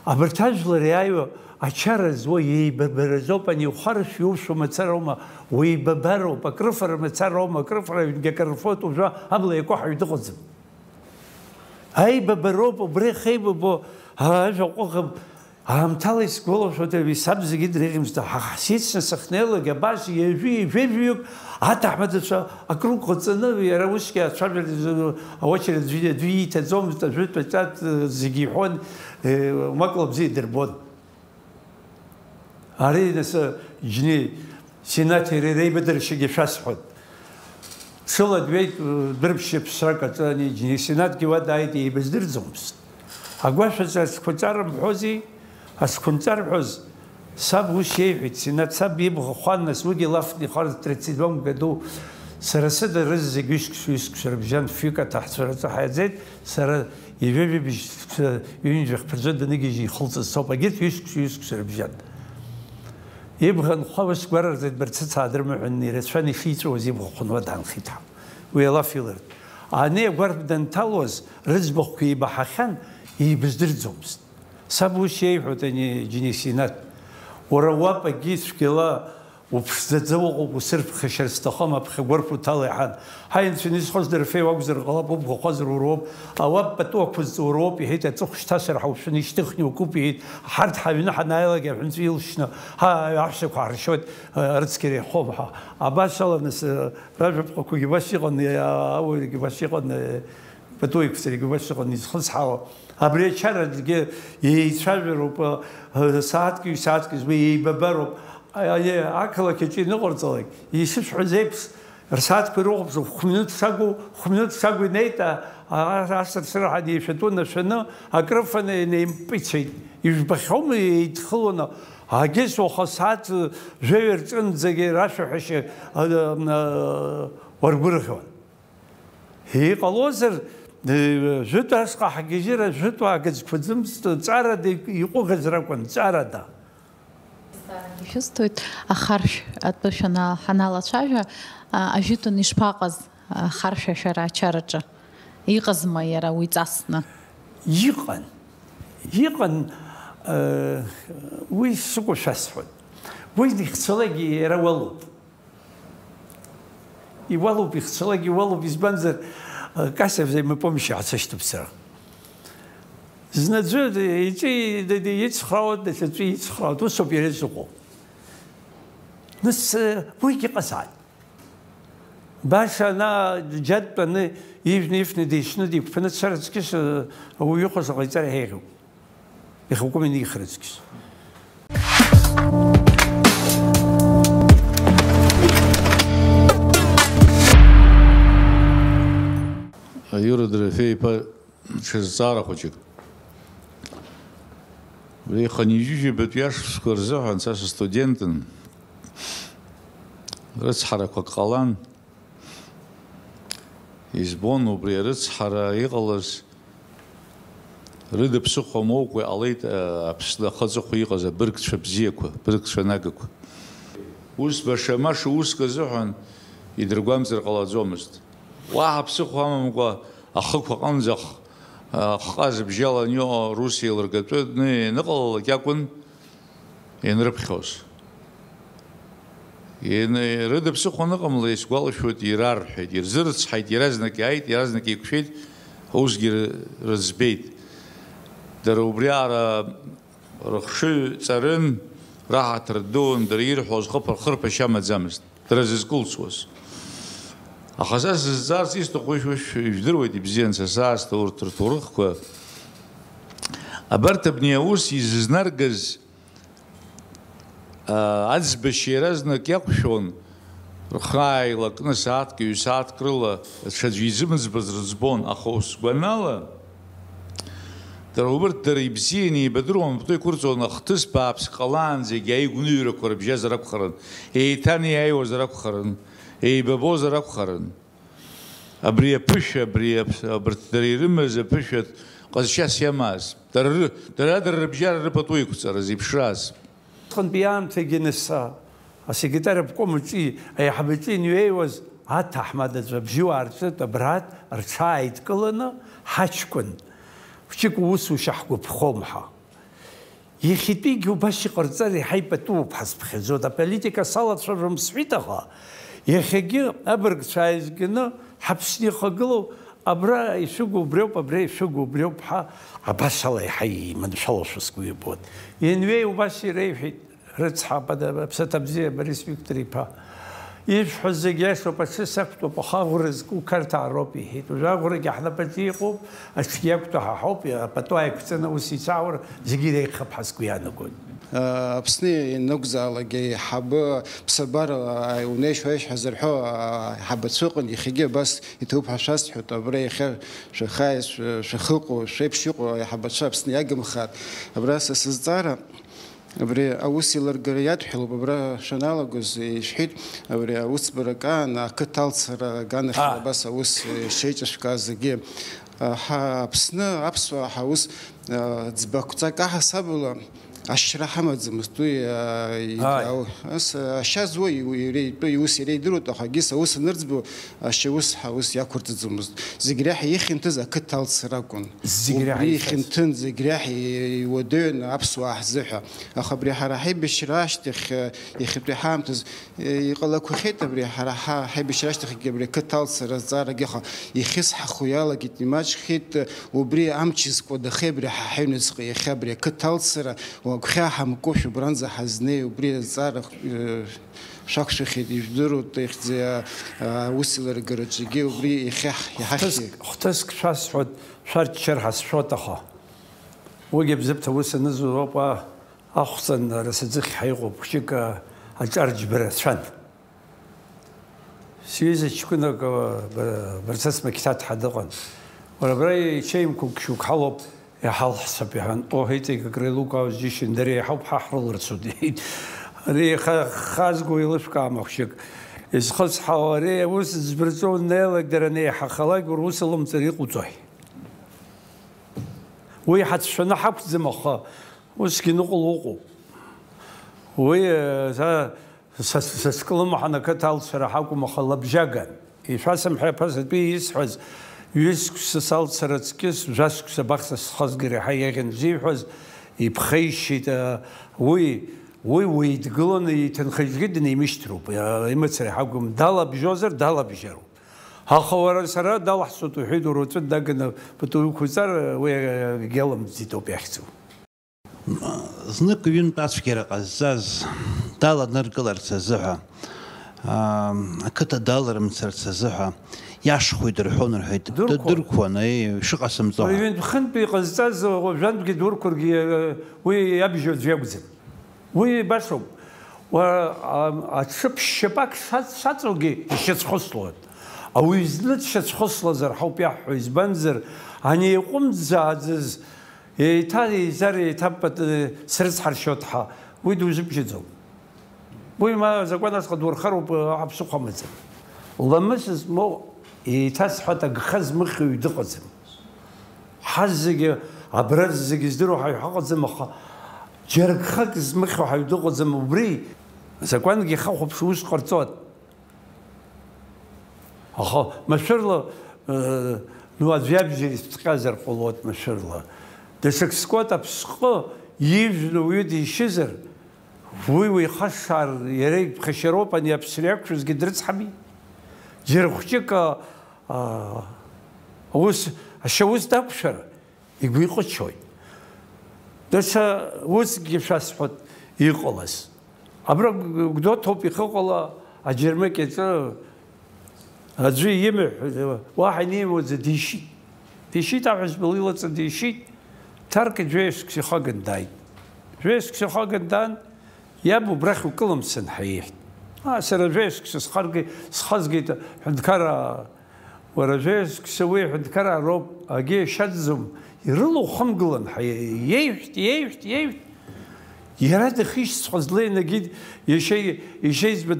Абарҭ ажәлар иааиуа ачара зуа еибабаразоуп, ани ухаршә иуфшәо мацароума, уеибабароуп, акрыфара мацароума, акрыфара ҩнгьы акрырфоит, уажәы абла иакуа ҳаҩ дыҟаӡам. Аибабароуп, убра ихеибабо ажәа ҟәыӷам. Аамҭала исгәалашәоит, ари саб зегьы дреиӷьымызт, аха ҳсицны сахьнеилак, абас ҩажәи ҩажәаҩык аҭаҳмадцәа акруг ҟаҵаны, иара усгьы ацәажәара аочеред аӡәы, аӡәы ииҭаӡомызт, ажәытә аҿатә зегьы иҳәон, э, макла бзиа идырбон. Ари нас џьни Синаҭи иареи реибадыршьагьы шәасҳәоит. Ҽыла дҩеит, дәырԥшьа ԥсрак аҿы ани џьни Синаҭгьы уа дааит, еибаздырӡомызт. Агәашәаҿы ацқәаҵа рымҳәози? Ацқәанҵа рҳәоз, саб ус иеиҳәеит, Синаҭ, саб ибӷа хәан, нас уигьы лафны ихарҵ тридцать седьмом году. Сара сыда рызегь ҩышықәса, ҩышықәса рыбжьан фҩык аҭаҳцәараҿы ҳаиаӡеит, сара ижәижәибжь ҩынҩажәи хԥа рзы даныгьежьы ихылҵыз соуп, егьырҭ ҩышықәса, ҩышықәса рыбжьан. Ибӷа нхо ус гәарарҵеит, барцыц аадырмыҳәан, ирацәан ишиҵәуаз ибӷа хәынуа даанхеит ҳәа. Уи алаф илырт. Ани агәарԥ данҭалоз, рыӡбахәқәа еибаҳахьан, еибаздырӡомызт. Саб ус иеиҳәоит ани џьни Синаҭ, уара уапагьы цәгьала Уԥшӡаӡа уҟоуп, усырԥхашьар сҭахым, аԥхьагәарԥ уҭала иҳан. Ҳаи, анцәа, изхоз дырфеи уакәзар ҟалап, убӷа хәазар уроуп, ауап пату ақәызҵо уроуп, иҳәеит, аҵыхә шьҭасыр ҳәа уԥшын, ишьҭыхны иукуп, иҳәеит, ҳарҭ ҳаҩны ҳанааилак аҳәынҵәа илшьны, ҳа, аҳәсақәа ҳаршьуеит, рыцқьара иахом ҳәа. Абас ала, нас, ражәаԥҟақәагьы убас иҟан, ауаҩгьы убас иҟан, пату еиқәҵарагьы убас иҟан изхыцҳауа. Абри ачараҿгьы еицәажәароуп, сааҭк, ҩ-сааҭк збо еибабароуп. Аиеи, ақалақь аҿы иныҟарҵалак, исышәҳәаз еиԥш, рсааҭқәа ирыхәаԥшуа, хә-минуҭ шагу, хә-минуҭ шагу инеит, а, а, асырсыра ҳәа неишәатәу нашәаны, акрыфаны инеимпицәеит. Ижәбахьоума еидхылоны, агьыс уаха сааҭ жәаҩа рҿынӡагьы рашәаҳәашьа, а, а, уаргәырӷьон. Иҟалозар, э, жәытә ашҟа ҳгьежьыра, жәытә агыцқәа ӡымҵт, ҵарада иҟәыгаз ракәын, ҵарада. Ишәысҭоит, ахаршә атәы шәана-, ҳаналацәажәа, а, ажәытәан ишԥаҟаз, а, ахаршә ашәара ачараҿы? Иҟазма иара уи ҵасны? Иҟан. Иҟан, э, уи сыкәашәасҳәоит. Уи ихцәалагьы иара уалуп. Иуалуп, ихцәалак иуалуп, избанзар, Касиа взаимопомощи ацәышьҭуп сара. Зны аӡәы иҿы ицхраауеит, даҽаӡәы ицхраауеит, усоуп иара изыҟоу. Нас, уигьы ҟазааит. Баша ана џьа дтәаны, ижәны, ифны, дишьны, диқәԥаны дцар аҵкьыс, ауаҩы ихәа заҟа иҵар иҳаиӷьуп. Ихакәым инихраҵкьыс. Иура Дорофеи-иԥа, ҽазҵаара хәыҷык. Уи хынҩажәижәабатәи ашықәсқәа рзыҳәан са сыстудентын. Рыцҳарақәак ҟалан. Избон убри арыцҳара иҟалаз, рыда ԥсыхәа моукәа иҟалеит, а, Аԥсны ахаҵыхәа иҟаз абыргцәа бзиақәа, абыргцәа нагақәа. Ус баша-маша уск азыҳәан идыргәамҵыр ҟалаӡомызт. Уаҳа ԥсыхәа амамкәа ахықә аҟынӡа ах-, ахҟа зыбжьаланы иҟоу рус еилыргатәы аныҟалалак иакәын ианрыԥхьоз. Ин-, рыда ԥсыхәа аныҟамла, исгәалашәоит, ирарҳәеит, ирзырыцҳаит, иаразнак иааит, иаразнак еиқәшәеит, усгьы ры-, рыӡбеит. Дара убриаҟара рыхшыҩ ҵарын, раҳаҭыр дуун, дара ирҳәоз хыԥ-, хырԥашьа амаӡамызт, дара зызкылсуаз. Аха са сызҵаарц исҭаху, ишәышә-, ижәдыруеит ибзиан, са саасҭа урҭ рҭоурыхқәа. Абарҭ абни аус изызнаргаз, аа, аӡбашьа иаразнак иақәшәон, рхы ааилакны сааҭк, ҩ-сааҭк рыла ҽаӡәы изымӡбаз рыӡбон, аха ус гәанала, дара убырҭ дара ибзианы еибадыруан, пату иқәырҵон, ахҭыс бааԥс ҟалаанӡагь аигәныҩрақәа рыбжьазар акәхарын, еиҭанеиааиуазар акәхарын, еибабозар акәхарын. Абри аԥышәа, абри аԥ-, абарҭ дара ирымаз аԥышәа ҟазшьас иамаз, дара ры-, дара, дара рыбжьара рыпату еиқәҵара зеиԥшраз. Усҟантәи аамҭагьы нас, а, асекретар обком аҿы, аиҳабаҿы инҩеиуаз аҭаҳмадаҵәҟьа абжьуаа рҿы абраҭ рҽааидкыланы, ҳаҷкәын хәҷык усушьа ҳгәаԥхом ҳәа. Иахьатәигьы убас иҟарҵар иаҳа ипатууп ҳазԥхьаӡоит. Аполитика салацәажәом сҳәеит, аха иахьагьы абыргцәа ааизганы ҳаԥсны ихагылоу абра ишәыгу убриоуп, абра ишәыгу убриоуп ҳәа абас ала иаҳа иманшәалоушәа сгәы иабоит. Ианҩеи убас иреиҳәеит, рыцҳа, апада-, аԥсаҭа бзиа Борис Виктор-иԥа. Ишәҳәо зегь иашоуп, аҽы сақәтәоуп, аха аӷәра зку Қарҭаа роуп, иҳәеит. Уажәы аӷәрагьы ҳнапаҿы иҟоуп, аҽгьы иақәтәоу ҳа ҳауп, апату ааиқәҵаны ус ицааур, зегьы иреиӷьхап ҳәа сгәы иаанагоит. Аԥсны ианакәзаалак аиҳабы ԥсабара унеишь-уеишь ҳәа зырҳәо аиҳабацәа ыҟан, иахьагьы абас иҭоуп ҳәа шәасҳәоит, абра иахьа шәахааиз, шәа-, шәахьыҟоу, шәеиԥш иҟоу аиҳабацәа Аԥсны иагымхааит. Абра са сызҵаара, Абри аус еилыргара иадҳәалоуп, абра шаналагоз ишәҳәеит, абри аусбарак аан ақыҭа алцара аганахьала абас аус шеиҿышәкааз зегьы. Ҳа Аԥсны аԥсуаа ҳаус, а, ӡбақәҵак аҳасабала Ашьра ҳамаӡамызт уи, аа, Ааи. Ас, ашьа зуа иу-, иреи-, итәы иус иара идыруеит, аха егьыс аус анырӡбо, ашьа ус ҳа-, ус иақәырҵаӡомызт. Зегь реиҳа ихьанҭаз ақыҭа алҵра акәын. Зегь реиҳа Убри ихьанҭаз. Ихьанҭын, зегь реиҳа и-, иуадаҩын аԥсуаа ҳзыҳәа. Аха абри ҳара ҳаибашьра ашьҭахь, э, иахьатәи ҳаамҭаз, э, иҟалақәахьеит абри ҳара ҳа-, ҳаибашьра ашьҭахьгьы абри ақыҭа алҵра азҵаарагьы, аха ихьысҳахо иалагеит, имаҷхеит, э, убри амч зкуадахеи абри ҳа ҳаҩныҵҟа иахьа абри ақыҭа алҵра, Уа гәхьаа ҳамкушәа убранӡа ҳазнеи, убри азҵаара, э, шәақәшәахьеит, ижәдыруеит, ихьӡи, а, аусеилыргараҿгьы убри иахьа ҳ-, иҳахьи. Хҭыск, хҭыск шәасҳәоит, шәарччар ҳазшәоит, аха уигьы Бзыԥҭа ус анызу ауп, а, ахәҵан, ара сыӡыхь ҳаиҟоуп, хәҷык, а, аҿар џьбарацәан. Сҩыза ҷкәынак, бара, барцыц Мақьҭаҭҳа дыҟан. Уара абра ичеимқәак шьоук ҳалоуп, иҳалҳцап, иҳәан. Оҳ, иҵегь акры еилукаауаз џьышьан, дара еиҳауп ҳа ҳрыларцоит, иҳәеит. Ари иаха хазго еилышәкаам ахәшьык. Изхысҳау ари аус ӡбырҵәо уннеилак, дара анеиҳахалак, уара ус алымҵыр иҟауҵои? Уи ҳацәшәаны ҳақәӡам, аха усгьы ныҟәо уҟоуп. Уи, э, са Са, са скылымҳан ақыҭа алҵра ҳакәым, аха лабжьаган. Ишәасымҳәеи, аԥасатәи исҳәаз, ҩысықәса салцара аҵкьыс, жәасықәса абахҭа схазгар иаҳа иаӷьын зиҳәаз, иԥхеишьеит, а, уи, уи уеидгыланы иҭынхаҩгьы днеимышьҭроуп, а, имацара иҳакәым, далабжьозар, далабжьароуп. Аха уара сара далаҳцоит уҳәеит, уара уҵәы даганы пату иқәуҵар, уи, а, гьаламӡитоуп иахьӡу. Знык ҩынтә ацәгьара ҟазҵаз даланыркыларц азыҳәа, аа, ақыҭа даларымцарц азыҳәа иашхәеит рҳәон, рҳәеит. Дырқәа. Дырқәан, еи, шыҟасымҵо ҳәа. Ҩынтә-хынтә иҟазҵаз уажәантәгьы дурқәаргьы, уи иабжьо аӡә иакәӡам. Уи башоуп. Уара, а, аҽы ԥшьшьапак ша-, шаҵоугьы ишьацәхыслоит. Ауаҩы зны дшьацәхыслазар ҳауп иаҳҳәо, избанзар, ани иҟәымӡааӡаз Еиҭа еизар, еиҭа пат-, срыцҳаршьоит ҳәа, уи дузыбжьаӡом. Уи ма азакәан ашҟа дурхароуп, аԥсыхәа амаӡам. Ламыс змоу, еиҭасҳәат, агха змыхьуаҩ дыҟаӡам. Ҳаззегьы, абра зегьы здыруа ҳаҩ ҳаҟаӡам, аха џьара гхак змыхьуа ҳаҩ дыҟаӡам, убри азакәангьы ихахәаԥшуа ус ҟарҵоит. Аха машәырла, э, ну, аӡә иабжьар ицәҟьазар ҟалоит машәырла. Даҽак скуеит, аԥсҟы ижәны уаҩы дишьызар, уи уихашшаар, иара иԥхашьароуп, ани аԥсра иақәшәазгьы дрыцҳами? Џьара хәҷык, а, а, аус, ашьаус дақәшәар, Игәы иҟычоит. Даҽа усгьы шәасҳәоит иҟалаз. Абра Гәдоуҭоуп ихыҟала аџьармыкьаҿы аӡәы имаҳә, уаҳа инимуӡа дишьит. Дишьит аҳәызба лилаҵа дишьит, Ҭаркьа жәаҩа шықәса ихаган дааит. Жәаҩа шықәса ихаган даан, Иаб убрахь укылымсын ҳәа иҳәт. Аа, сара жәаҩа-шықәса схаргеит, схазгеит аҳәынҭқараа, уара жәаҩа-шықәса уи аҳәынҭқараа роуп, агьи шьаӡӡом, ирылоухымгылан ҳәа иеиҳәт, иеиҳәт, иеиҳәт. Иара дахьишьцәхаз леинагьы иашьа, иашьеиҵбы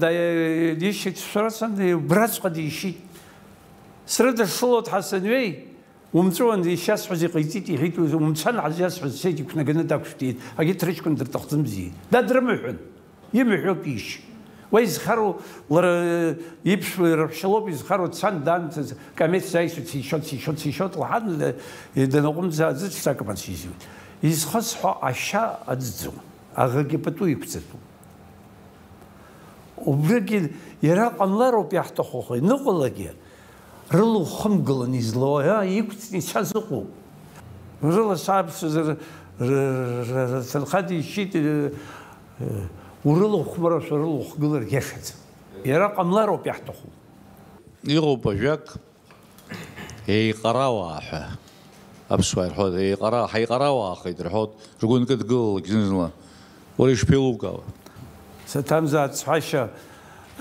дишьит, шәарацәан, убраҵәҟьа дишьит. Срыдышшылоит ҳәа санҩеи, Умҵәуан, ишиасҳәаз иҟаиҵеит, иҳәеит, умцан, ҳазиасҳәаз, сеит, иқәнаганы дақәшәт, иҳәеит. Агьырҭ рыҷкәын дырҭахӡамзи? Дадрымҳәан, имҳәоуп ишь. Уа изхароу, лара иԥшәма раҳәшьа лоуп, изхароу дцан, даан, камеҭ саишьҭ, сишьот, сишьот, сишьот, лҳан, данаҟәымҵ, аӡы ҽсакыман сизуит. Изхысҳәо ашьа аӡӡом, аӷагьы пату иқәҵатәуп. Убригьы иара ҟамлароуп иаҳҭаху, аха иныҟәалагьы, рыла ухымгылан излоу, а, иқәҵны ицаз ыҟоуп. Рыла сааԥсазар, р-, р-, р-, рҭынха дишьит, р-, р-, урылахәмарашәа рыла ухгылар иашаӡам. Иара ҟамлароуп иаҳҭаху. Иҟоуп ажәак, еиҟарауаа ҳәа. Аԥсуаа ирҳәоит, еиҟара-, ҳаиҟарауаахеит рҳәоит, ргәы нкыдгылалак зны-зынла. Уара ишԥеилукаауа? Саҭамзааит сҳәашьа,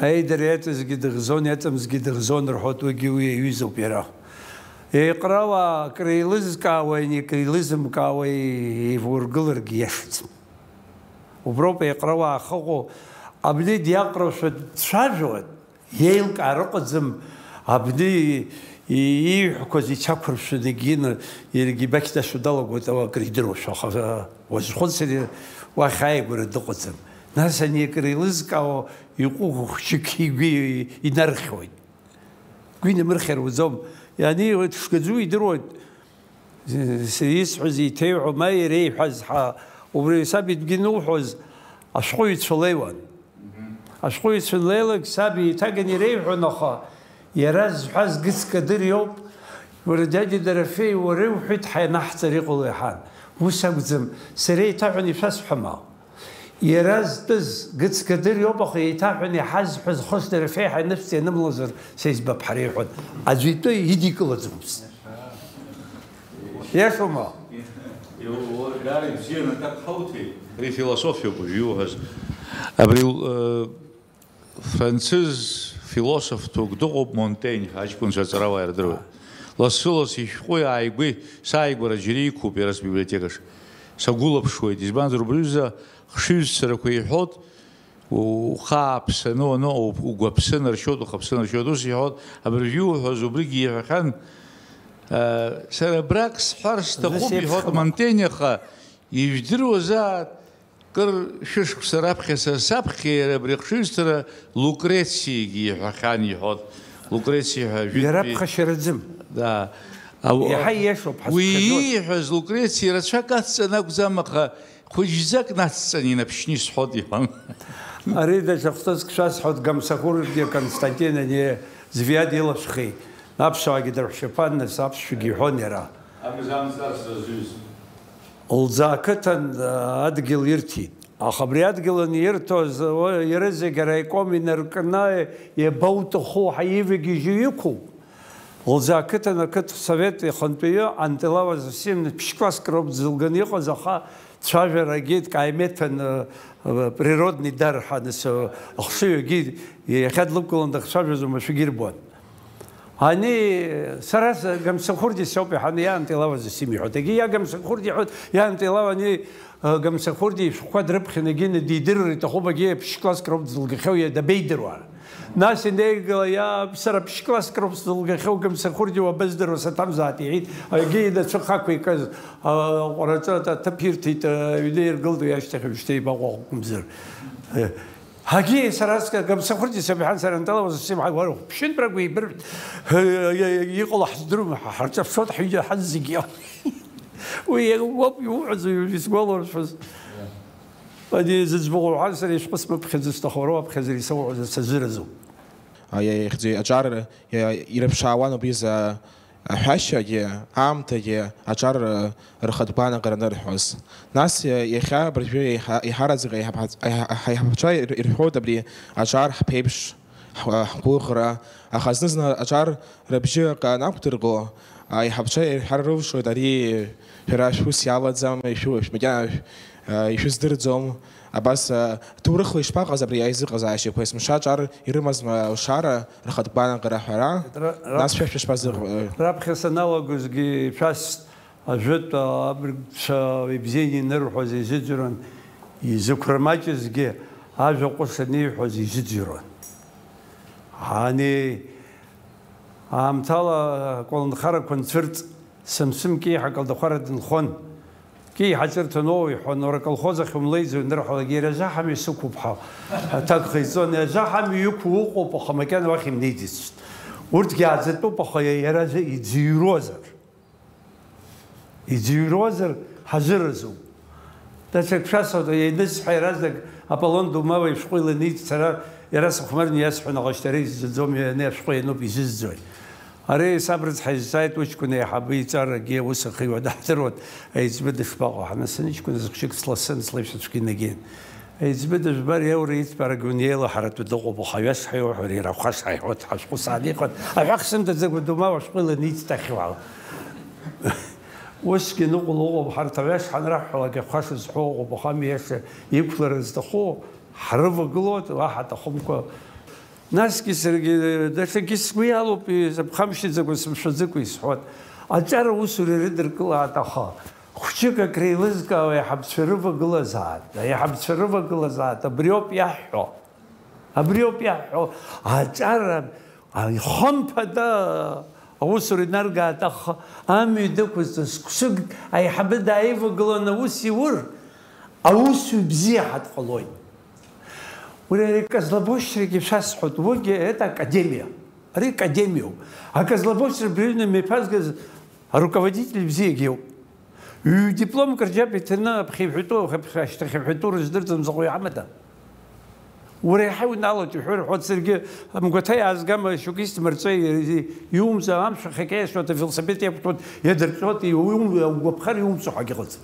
аидара иаҵазгьы дыӷзон, иаҵамзгьы дыӷзон рҳәоит, уигьы уи аҩызоуп иара. Еиҟарауаа акреилызкаауа, ани акреилызымкаауа еивургыларгьы иашаӡам. Уброуп еиҟарауаа ахыҟоу, абни диаҟрашәа дцәажәоит. Иеилкаар ыҟаӡам, абни Ииҳәақәаз ицәақәыршәаны егьины иаргьы ибақь дашәо далагоит, ау акридыруашәа, аха уазхәыцыр, уахь ааигәара дыҟаӡам. Нас ани акреилызкаауа иҟәыӷәӷәо хәҷык игәы инархьуеит. Гәы инамырхьыр уӡом. Ианиуеит, шгаӡу идыруеит. Исҳәаз еиҭеиҳәо, ма иреиҳәаз ҳа, убри саб идгьы инулҳәоз ашәҟәыҩҩцәа леиуан. Ашәҟәыҩҩцәа леилак саб еиҭаганы иреиҳәон, аха иара зҳәаз Гыц Кадыр иоуп, уара, дядя Дорофеи, уара иуҳәеит, ҳа ианаҳҵар иҟало иаҳан. Ус акәӡам, сара еиҭаҳәаны ишәасҳәама? Иара зтәыз Гыц Кадыр иоуп, аха еиҭаҳәаны иҳазҳәаз Хыс Дорофеи ҳа инышәҵа ианымлозар, са избап, ҳара иҳәон. Аӡәы итәы идикылаӡомызт. Иашоума? Иу-, даара ибзианы аҭак ҳауҭеит. Ари философиоуп уажә иуҳәаз. Абри, э, францыз философ дук дыҟоуп, Монтень, аҷкәынцәа аҵарауаа ирдыруеит. Лассы-лассы ишәҟәи ааигәеи сааигәара џьара иқәуп иара сбиблиотекаҿ. Сагәылаԥшуеит, избанзар, убри аҩыза хшыҩзцарақәа иҳәоит, ухы ааԥсаны уаныҟоу, угәаԥсы наршьоит, ухаԥсы наршьоит, ус иҳәоит, абыржәы иуҳәаз убригьы иҳәахьан, э, сара абрак сҳәар сҭахуп, иҳәоит Монтень, аха ижәдыруазааит, кыр шәышықәса раԥхьа сара саԥхьа иара абри ахшыҩзцара Лукрециагьы иҳәахьан, иҳәоит, Лукрециа ҳәа жәытәтәи. Иара ԥхашьараӡым. Да. Ау-, Иаҳа ииашоуп, уи ҳазԥхьаӡоит. Ииҳәаз Лукрециа рацәак ацҵан акәӡам, аха хәыҷӡак нацҵан инаԥшьны исҳәоит, иҳәан. Ари даҽа хәҭыск шәасҳәоит, Гамсахәыргьы Константин ани Звиад илашәхеит. Аԥсуаагьы дырҳәшьаԥан, нас аԥсшәагьы иҳәон иара. Абызамҵар сразҩыз. Лӡаа қыҭан, а, адгьыл ирҭеит. Аха абри адгьыл анирҭоз, уа, иара зегь араиком инаркны иабауҭаху ҳәа ивагьежьу иқәуп. Лӡаа қыҭан ақыҭсовет ихантәаҩы Антилава Зосим ԥшь-класск роуп дзылганы иҟаз, аха цәажәарагьы дкаимеҭәан, э, э, природный дар ҳәа, нас, э, ахшыҩгьы иахьа длықәгылан дахцәажәоз уамашәагьы ирбон. Ани, сара с-, Гамсахәырди соуп иҳәан, иа Антилава Зосим иҳәоит. Егьи иа Гамсахәырди иҳәоит, иа Антилава ани, э, Гамсахәырди ишәҟәқәа дрыԥхьан, егьины дидырыр иҭахуп, егьи ԥшь-класск роуп дзылгахьоу, иа дабеидыруа? Нас инеигала, иа, сара ԥшь-класск роуп сзылгахьоу, Гамсахәырди уабаздыруа, саҭамзааит, иҳәеит, егьи инацәа хақәикыз, а, ҟәараҵа аҭыԥ ирҭеит, а, аҩны иргылт, уи ашьҭахь уажәшьҭа ибаҟоу акәымзар. Э, Ҳагьы сара сга-, Гамсахәырди сабиҳан сара Анталава Зосим ҳаи уара ԥшьынтәрак уеибырҳәт, ы, ы, ы, иҟало ҳаздыруам, ҳа-, ҳарҿаԥшуеит ҳҩыџьа ҳазегьы. Уи уоуп иуҳәаз, уи исгәаларшәоз. Ани зыӡбахә уҳәар, сара ишәҟәы смыԥхьаӡо сҭахуп, уара уаԥхьаӡар исоуҳәозар сазыразуп. Аиеи, ихьӡи аҿар, иа-, ирыԥшаауан убри за Аҳәашьагьы, аамҭагьы аҿар рхатә гәаанагараны ирҳәоз. Нас иахьа абыржәы еиҳа-, еиҳараӡак аиҳабацәа ир-, ирҳәоит абри аҿар ҳԥеиԥш, ҳгәыӷра, аха зны-зны аҿар рыбжьы акы анақәдырго, аиҳабацәа ирҳәар рылшоит, ари шәара шәус иалаӡам, ишәу-, макьана шә-, ишәыздырӡом. Абас, а, ҭоурыхла ишԥаҟаз абри аизыҟазаашьақәа, есымша аҿар ирымазма алшара, рхатә гәаанагара ҳәара? Ра-, ра-, Нас шәа шәышԥазыҟ-, э? Раԥхьа саналагозгьы ишәасҳәеит, ажәытә абрагцәа ибзианы инырҳәоз изыӡырҩуан, изықәра маҷызгьы ажәа ҟәыш аниҳәоз изыӡырҩуан. Ани аамҭала аколнхарақәа анцәырҵ, Самсым кеиҳа аколнхара дынхон. Кеиҳа ҿырҭын, оо, иҳәон, уара аколхоз ахь умлеиӡои, анырҳәалак, иара ажаҳамҩа сықәуп ҳәа аҭак ҟаиҵон. Ажаҳамҩа иқәу ыҟоуп, аха макьана уахь имнеиӡацызт. Урҭгьы ааӡатәуп, аха иара иӡырҩуазар, иӡырҩуазар ҳазыразуп. Даҽак шәасҳәоит, ианысҳәа иаразнак Аполлон Думава ишәҟәы иланиҵт, сара иара сыхәмарны иасҳәон, аха шьҭа ара изӡаӡом, иара ани ашәҟәы иануп изызӡои. Ари саб рыцҳа изҵааит, уҷкәын аиҳабы иҵарагьы аус ахиуа даҳдыруан, аиҵбы дышԥаҟоу? Ҳанасыниҷкәын зхшьык сласын, слеишәацәгьа инагеит. Аиҵбы дыжәбар, иаура иҵбарагьы унеилаҳаратәы дыҟоуп, аха аҩасҳәа иуҳәар, иара ахәашҳа иҳәоит, ҳашәҟәы сааникәан, аҳәах сымҭаӡакәа Думава ашәҟәы иланиҵт ахьуала. Усгьы ныҟәала ыҟоуп, ҳарҭ аҩаш ҳанраҳҳәалак, ахәаша зҳәо ыҟоуп, аха ами иаша иқәлара зҭаху ҳрывагылоит, уаҳа аҭахымкәа. Насгьы саргьы даҽакгьы сгәы иалоуп, сыԥхамшьаӡакәа, сымшәаӡакәа исҳәоит. Аҿар аусура ирыдыркылааит, аха хәҷык акреилызкаауа аиҳабацәа рывагылазаат, аиҳабацәа рывагылазаат, абриоуп иаҳҳәо. Абриоуп иаҳҳәо, аҿар, а, хымԥада, Аусура инаргааит, аха амҩа дықәызҵаз гәшәык аиҳабы дааивагылан аус иур, аусҩы бзиа ҳәа дҟалоит. Уи ари Козлобочрагьы шәасҳәоит, уигьы это академиа. Ари академиоуп. А Козлобочра абри аҩны мҩаԥазгаз аруководитель бзиагьы иоуп. Ҩ-, дипломк рџьаба иҭаны аԥхьа иҳәатәу, аԥхьа ашьҭахь иҳәатәу рыздырӡом заҟаҩы амада. Уара иаҳа иуналоит, иҳәо рҳәоит, саргьы амгәаҭа иаазгама, шьоук исҭмырҵәеи, иумҵәо амшә ахьакьаиасуеит, авелосипед иақәтәоит, иадырҵәуеит, иум-, угәаԥхар иумҵәо ҳәагьы ыҟаӡам.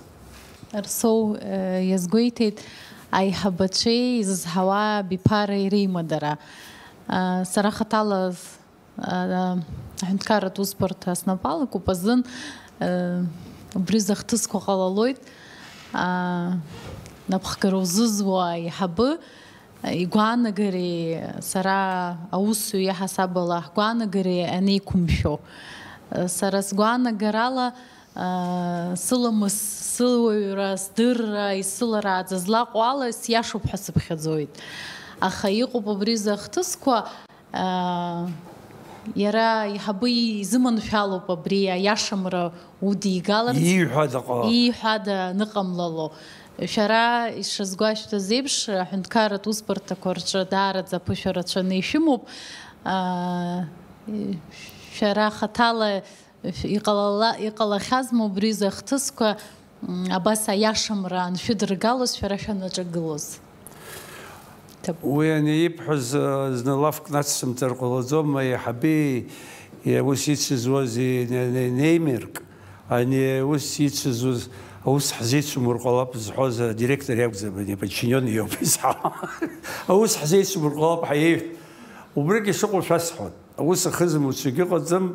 Арсоу, э, иазгәеиҭеит аиҳабацәеи изызҳауа абиԥареи реимадара. Э, сара хаҭала з-, э, аҳәынҭқарратә усбарҭа снапы алакуп азын, э, убри зыхҭысқәа ҟалалоит. Э, напхгара узызуа аиҳабы, э, игәаанагареи сара аусзуҩ иаҳасабала ҳгәаанагареи анеиқәымшәо. Э, сара сгәаанагарала, сыламыс, сыуаҩра, сдырра, исыларааӡаз лаҟәуала сиашоуп ҳәа сыԥхьаӡоит. Аха иҟоуп абри рзы ахҭысқәа, иара аиҳабы изыманшәалоуп абри аиашамра удигаларц. Ииҳәада ҟала. Ииҳәада аныҟамлало. Шәара ишазгәашәҭаз еиԥш, аҳәынҭқарратә усбарҭақәа рҿы даараӡа аԥышәа рацәаны ишәымоуп. Шәара хаҭала Иҟалала-, иҟалахьазма убри рзы ахҭысқәа, м, абас аиашамра аншәыдыргалоз шәара шәанаҿагылоз? Ҭаб- Уи ани ибҳәаз, а, зны лафк нацсымҵар ҟалаӡом, аиҳаби, и-, ус ицызуаз и-, не-, не-, неимерк, ани ус ицызуз, аус ҳзеицымур ҟалап зҳәоз адиректор иакәӡам, ани аподчинённый иоуп изҳауа. Аус ҳзеицымур ҟалап ҳәа иеиҳәт. Убригьы шыҟоу шәасҳәон. Аус ахызымуцәагьы ыҟаӡам.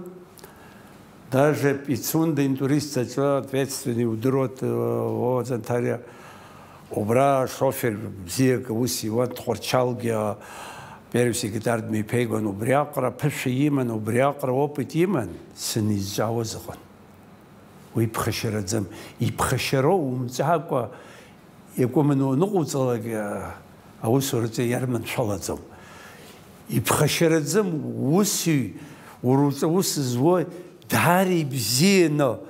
Даже Пицунда интурист аҿы ответственный удыруеит, э, Вова Занҭариа. Убра шофер бзиак аус иуан, Тҟәарчалгьы, э, первый секретарь дмеиԥеигон, убриаҟара ԥышәа иман, убриаҟара опыт иман, санизҵаауаз ыҟан. Уи ԥхашьараӡам. Иԥхашьароу умҵакәа, иакәымны уаныҟауҵалак, аусураҿы иарманшәалаӡом. Иԥхашьараӡам, усҩы, уара уҵ-, аус зуа, даара ибзианы,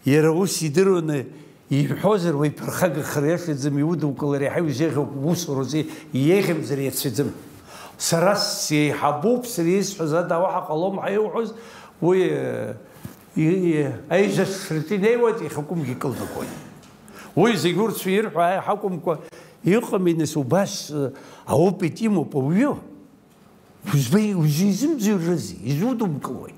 иара ус идыруаны иҳәозар, уаҩ иԥырхагахар иашаӡам, иудукылар иаҳа иузеиӷьуп, усураҿы иеиӷьымзар иацәаӡам. Сара сеиҳабуп, сара исҳәаз ада уаҳа ҟалом ҳәа иуҳәоз, уи, э, и-, и-, аизасраҿы инеиуеит, ихакәымгьы кылнагоит. Уи зегь урҭ шәирҳәо ааи ҳакәымкәа, иҟами, нас, убас, э, аопыт имоуп ауаҩы. Узбеи-, узизымӡырҩрызеи? Изудумкылои?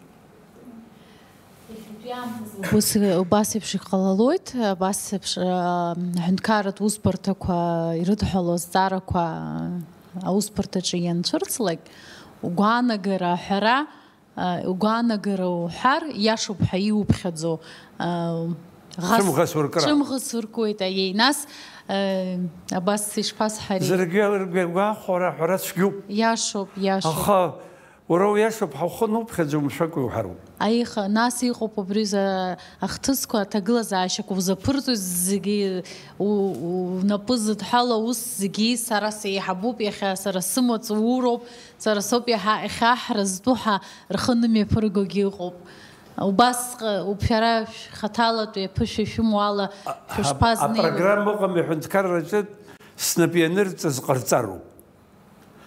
Ус, убас еиԥш иҟалалоит, абас еиԥш, э, аҳәынҭқарратә усбарҭақәа ирыдҳәалоу азҵаарақәа, э, аусбарҭаҿы ианцәырҵлак, угәаанагара аҳәара, угәаанагара уҳәар, иашоуп ҳәа иуԥхьаӡо, ӷас-, Цәымӷас уркра. Цәымӷас уркуеит, аиеи. Нас, абас ишԥасҳәари? Зыргьы-, ргәы-, гәахәара ҳәара цәгьоуп. Иашоуп, иашоуп. Аха уара уиашоуп ҳәа ухы ануԥхьаӡо, умшәакәа иуҳәароуп. Аиха, нас иҟоуп убри за-, ахҭысқәа, аҭагылазаашьақәа узаԥырҵоит зегьы, у-, у-, унапы зыдҳәало аус зегьы сара сеиҳабуп, иахьа сара сымаҵ ууроуп. Сара соуп иаҳа иахьа ҳара зтәу ҳәа рхы нымҩаԥыргогьы ыҟоуп. Убасҟа, уп-, шәара шәхаҭалатәи аԥышәа шәымоу ала, а-, шәышԥазнеилои? Апрограмма ыҟами аҳәынҭқарраҿы снапы ианырҵаз ҟарҵароуп.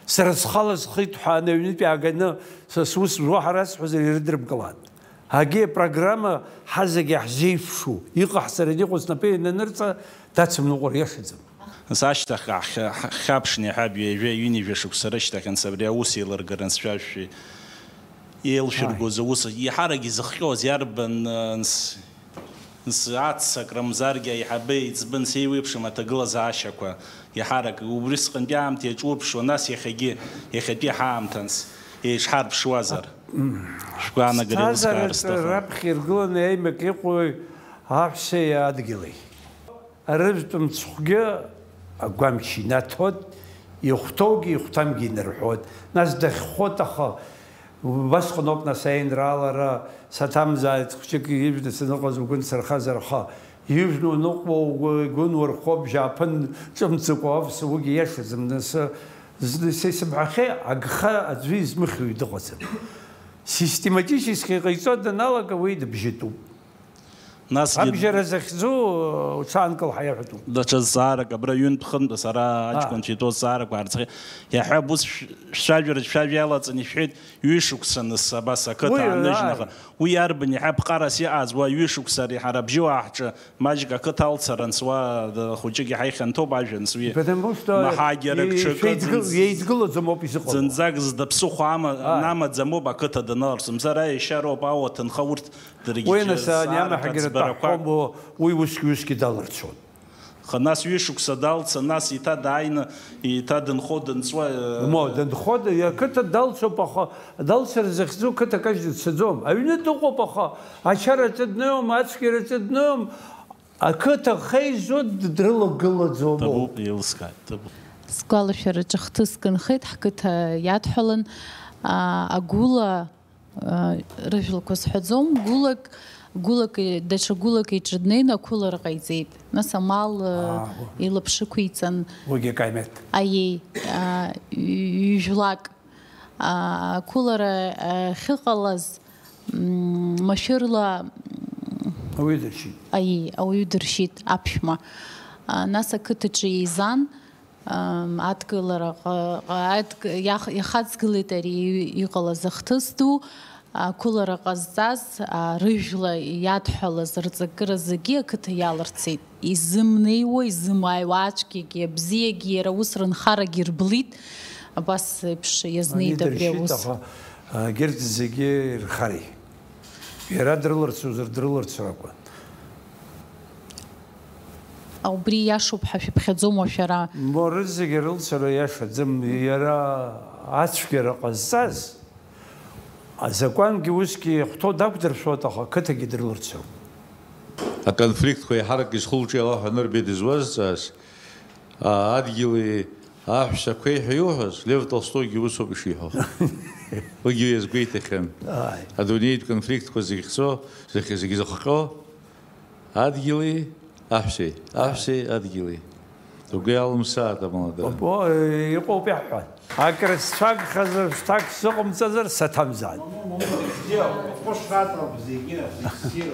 Сара схала схы иҭҳәааны аҩнытә иааганы са сус зуа ҳара сҳәозар ирыдрымкылааит. Ҳагьи апрограмма ҳазегьы иаҳзеиԥшу, иҟаҳҵараны иҟоу снапы иананырҵа, дацымныҟәар иашаӡам. Нас ашьҭахь ҳхьа-, ҳхьаԥшны иҳәап, ҩажәа, ҩынҩажәа шықәса рышьҭахь анс абри аус еилыргара нсшәашәшәи еилшәыргоз аус, иаҳарак изыхҟьоз иарбан, э, нс-, нс аццакра мзаргьы аиҳабы иӡбын сеиуеиԥшым аҭагылазаашьақәа, иаҳарак убри сҟынтәи аамҭа иаҿурԥшуа, нас иахьагьы, иахьатәи ҳаамҭанс еиҿҳарԥшуазар? Шәгәаанагареи аусқәа Сҭазаараҿы аарысҭахьан. Раԥхьа иргыланы еимак иҟои аҳәсеи адгьыли? Арыжәтә мцхәгьы агәамч инаҭоит, ихәҭоугьы ихәҭамгьы инарҳәоит. Нас дахьхәыт, аха убасҟаноуп, нас, аинраалара саҭамзааит, хәҷык ижәны саныҟаз угәы нсырхазар, аха ижәны уныҟәо угәы, угәы нурхо, бжьааԥын ҿымҭӡакәа уавс угьы иашаӡам, нас, зны са исымҳәахьеи, агха аӡәы измыхьуа дыҟаӡам. Систематически иҟаиҵо даналага, уи дыбжьатәуп. Насгьы Абжьара захьӡу уҽаанкыл ҳәа иаҳәатәуп. Даҽа зҵаарак абра ҩынтә-хынтә сара аҷкәынцәа итәоу зҵаарақәа аарцахьеит. Иаҳҳәап, ус шә-, шәажәараҿ шәажәа иалаҵаны ишәҳәеит, ҩышықәса нас абас ақыҭа Уи, ааныжьнаха. ааи. Уи иарбан иаҳа ԥҟарас иҟаз, уа ҩышықәса ари ҳара абжьы уааҳҿы маҷк ақыҭа алцаранс, уа д-, хәыҷык иаҳа ихьанҭоуп ажәанс, уи Потому что маҳагьарак еи-, ҽакы шеидгыл-, ӡынз-, еидгылаӡом ауп изыҟало. Ӡынӡак зда ԥсыхәа ама-, Ааи. намаӡам ауп ақыҭа даналарц. Мзар аешьароуп, ауа, ҭынха, урҭ даргьы Уи џьа-, нас ани зҵаарақәа, амаҳагьара ӡбарақәа. Ҭаҳхәома, уи усгьы-усгьы далырцәон. Аха нас ҩышықәса далца, нас еиҭа дааины, еиҭа дынхо, дынҵуа, э, Мо, дынхо, д-, иа-, қыҭа далцоуп, аха далцар захьӡу қыҭа кажьда дцаӡом. Аҩны дыҟоуп, аха ачараҿы днеиуам, ацәгьараҿы днеиуам, ақыҭа хеизо д-, дрылагылаӡом. Ҭабуп, еилыскааит, ҭабуп. Сгәалашәараҿы хҭыск нхеит, ҳқыҭа иадҳәалан, а, агәыла, а, рыжәлақәа сҳәаӡом, гәылак, гәылак, даҽа гәылак иҿы днеины ақәылара ҟаиҵеит. Нас амал, а, Аа, уа. илаԥш ықәиҵан. Уигьы акаимеҭ. Аиеи, а, ҩ-, ҩ-, жәлак, а, ақәылара, а, ахьыҟалаз, м, машәырла, м, Ауаҩы дыршьит. Аиеи, ауаҩы дыршьит, аԥшәма. А, нас ақыҭаҿы еизан, Ам, адгылара ҟа-, ҟа-, адг-, иах-, иахаҵгылеит ари иҟалаз ахҭыс ду, ақәылара ҟазҵаз, а, рыжәла иадҳәалаз рҵакыра зегьы ақыҭа иаларцеит. Изымнеиуа, изымааиуа ацәгьагьы, абзиагьы иара ус рынхарагьы рблит, абас еиԥш иазнеит Ани абри дыршьит, аус. Аха, а, егьырҭ зегьы ирхари. Иара дрыларцозар, дрыларцар акәын. Убри иашоуп ҳәа шәыԥхьаӡома шәара? Мо, рызегьы рылцара иашаӡам. Иара ацәгьара ҟазҵаз, азакәангьы усгьы ихәҭоу дақәдыршәоит, аха ақыҭагьы дрыларцароуп. Аконфликтқәа еиҳарак изхылҿиаауа ҳәа анырбеит изуазҵааз, а, адгьыли аҳәсақәеи ҳәа иуҳәаз, Лев Толстойгьы усоуп ишиҳәо. Уигьы иазгәеиҭахьан. Ааи. Адунеитә конфликтқәа зыхьӡо, зыхь-, зегьы зыхҟьо, адгьыли аҳәсеи, аҳәсеи адгьыли. Угәы иалымсааит, амала, дара. О, иҟоуп иаҳҳәан. Акрысцәагхазар, шҭак сзыҟамҵазар, саҭамзааит. Сделал, вкус шатра зегьы, зегьы.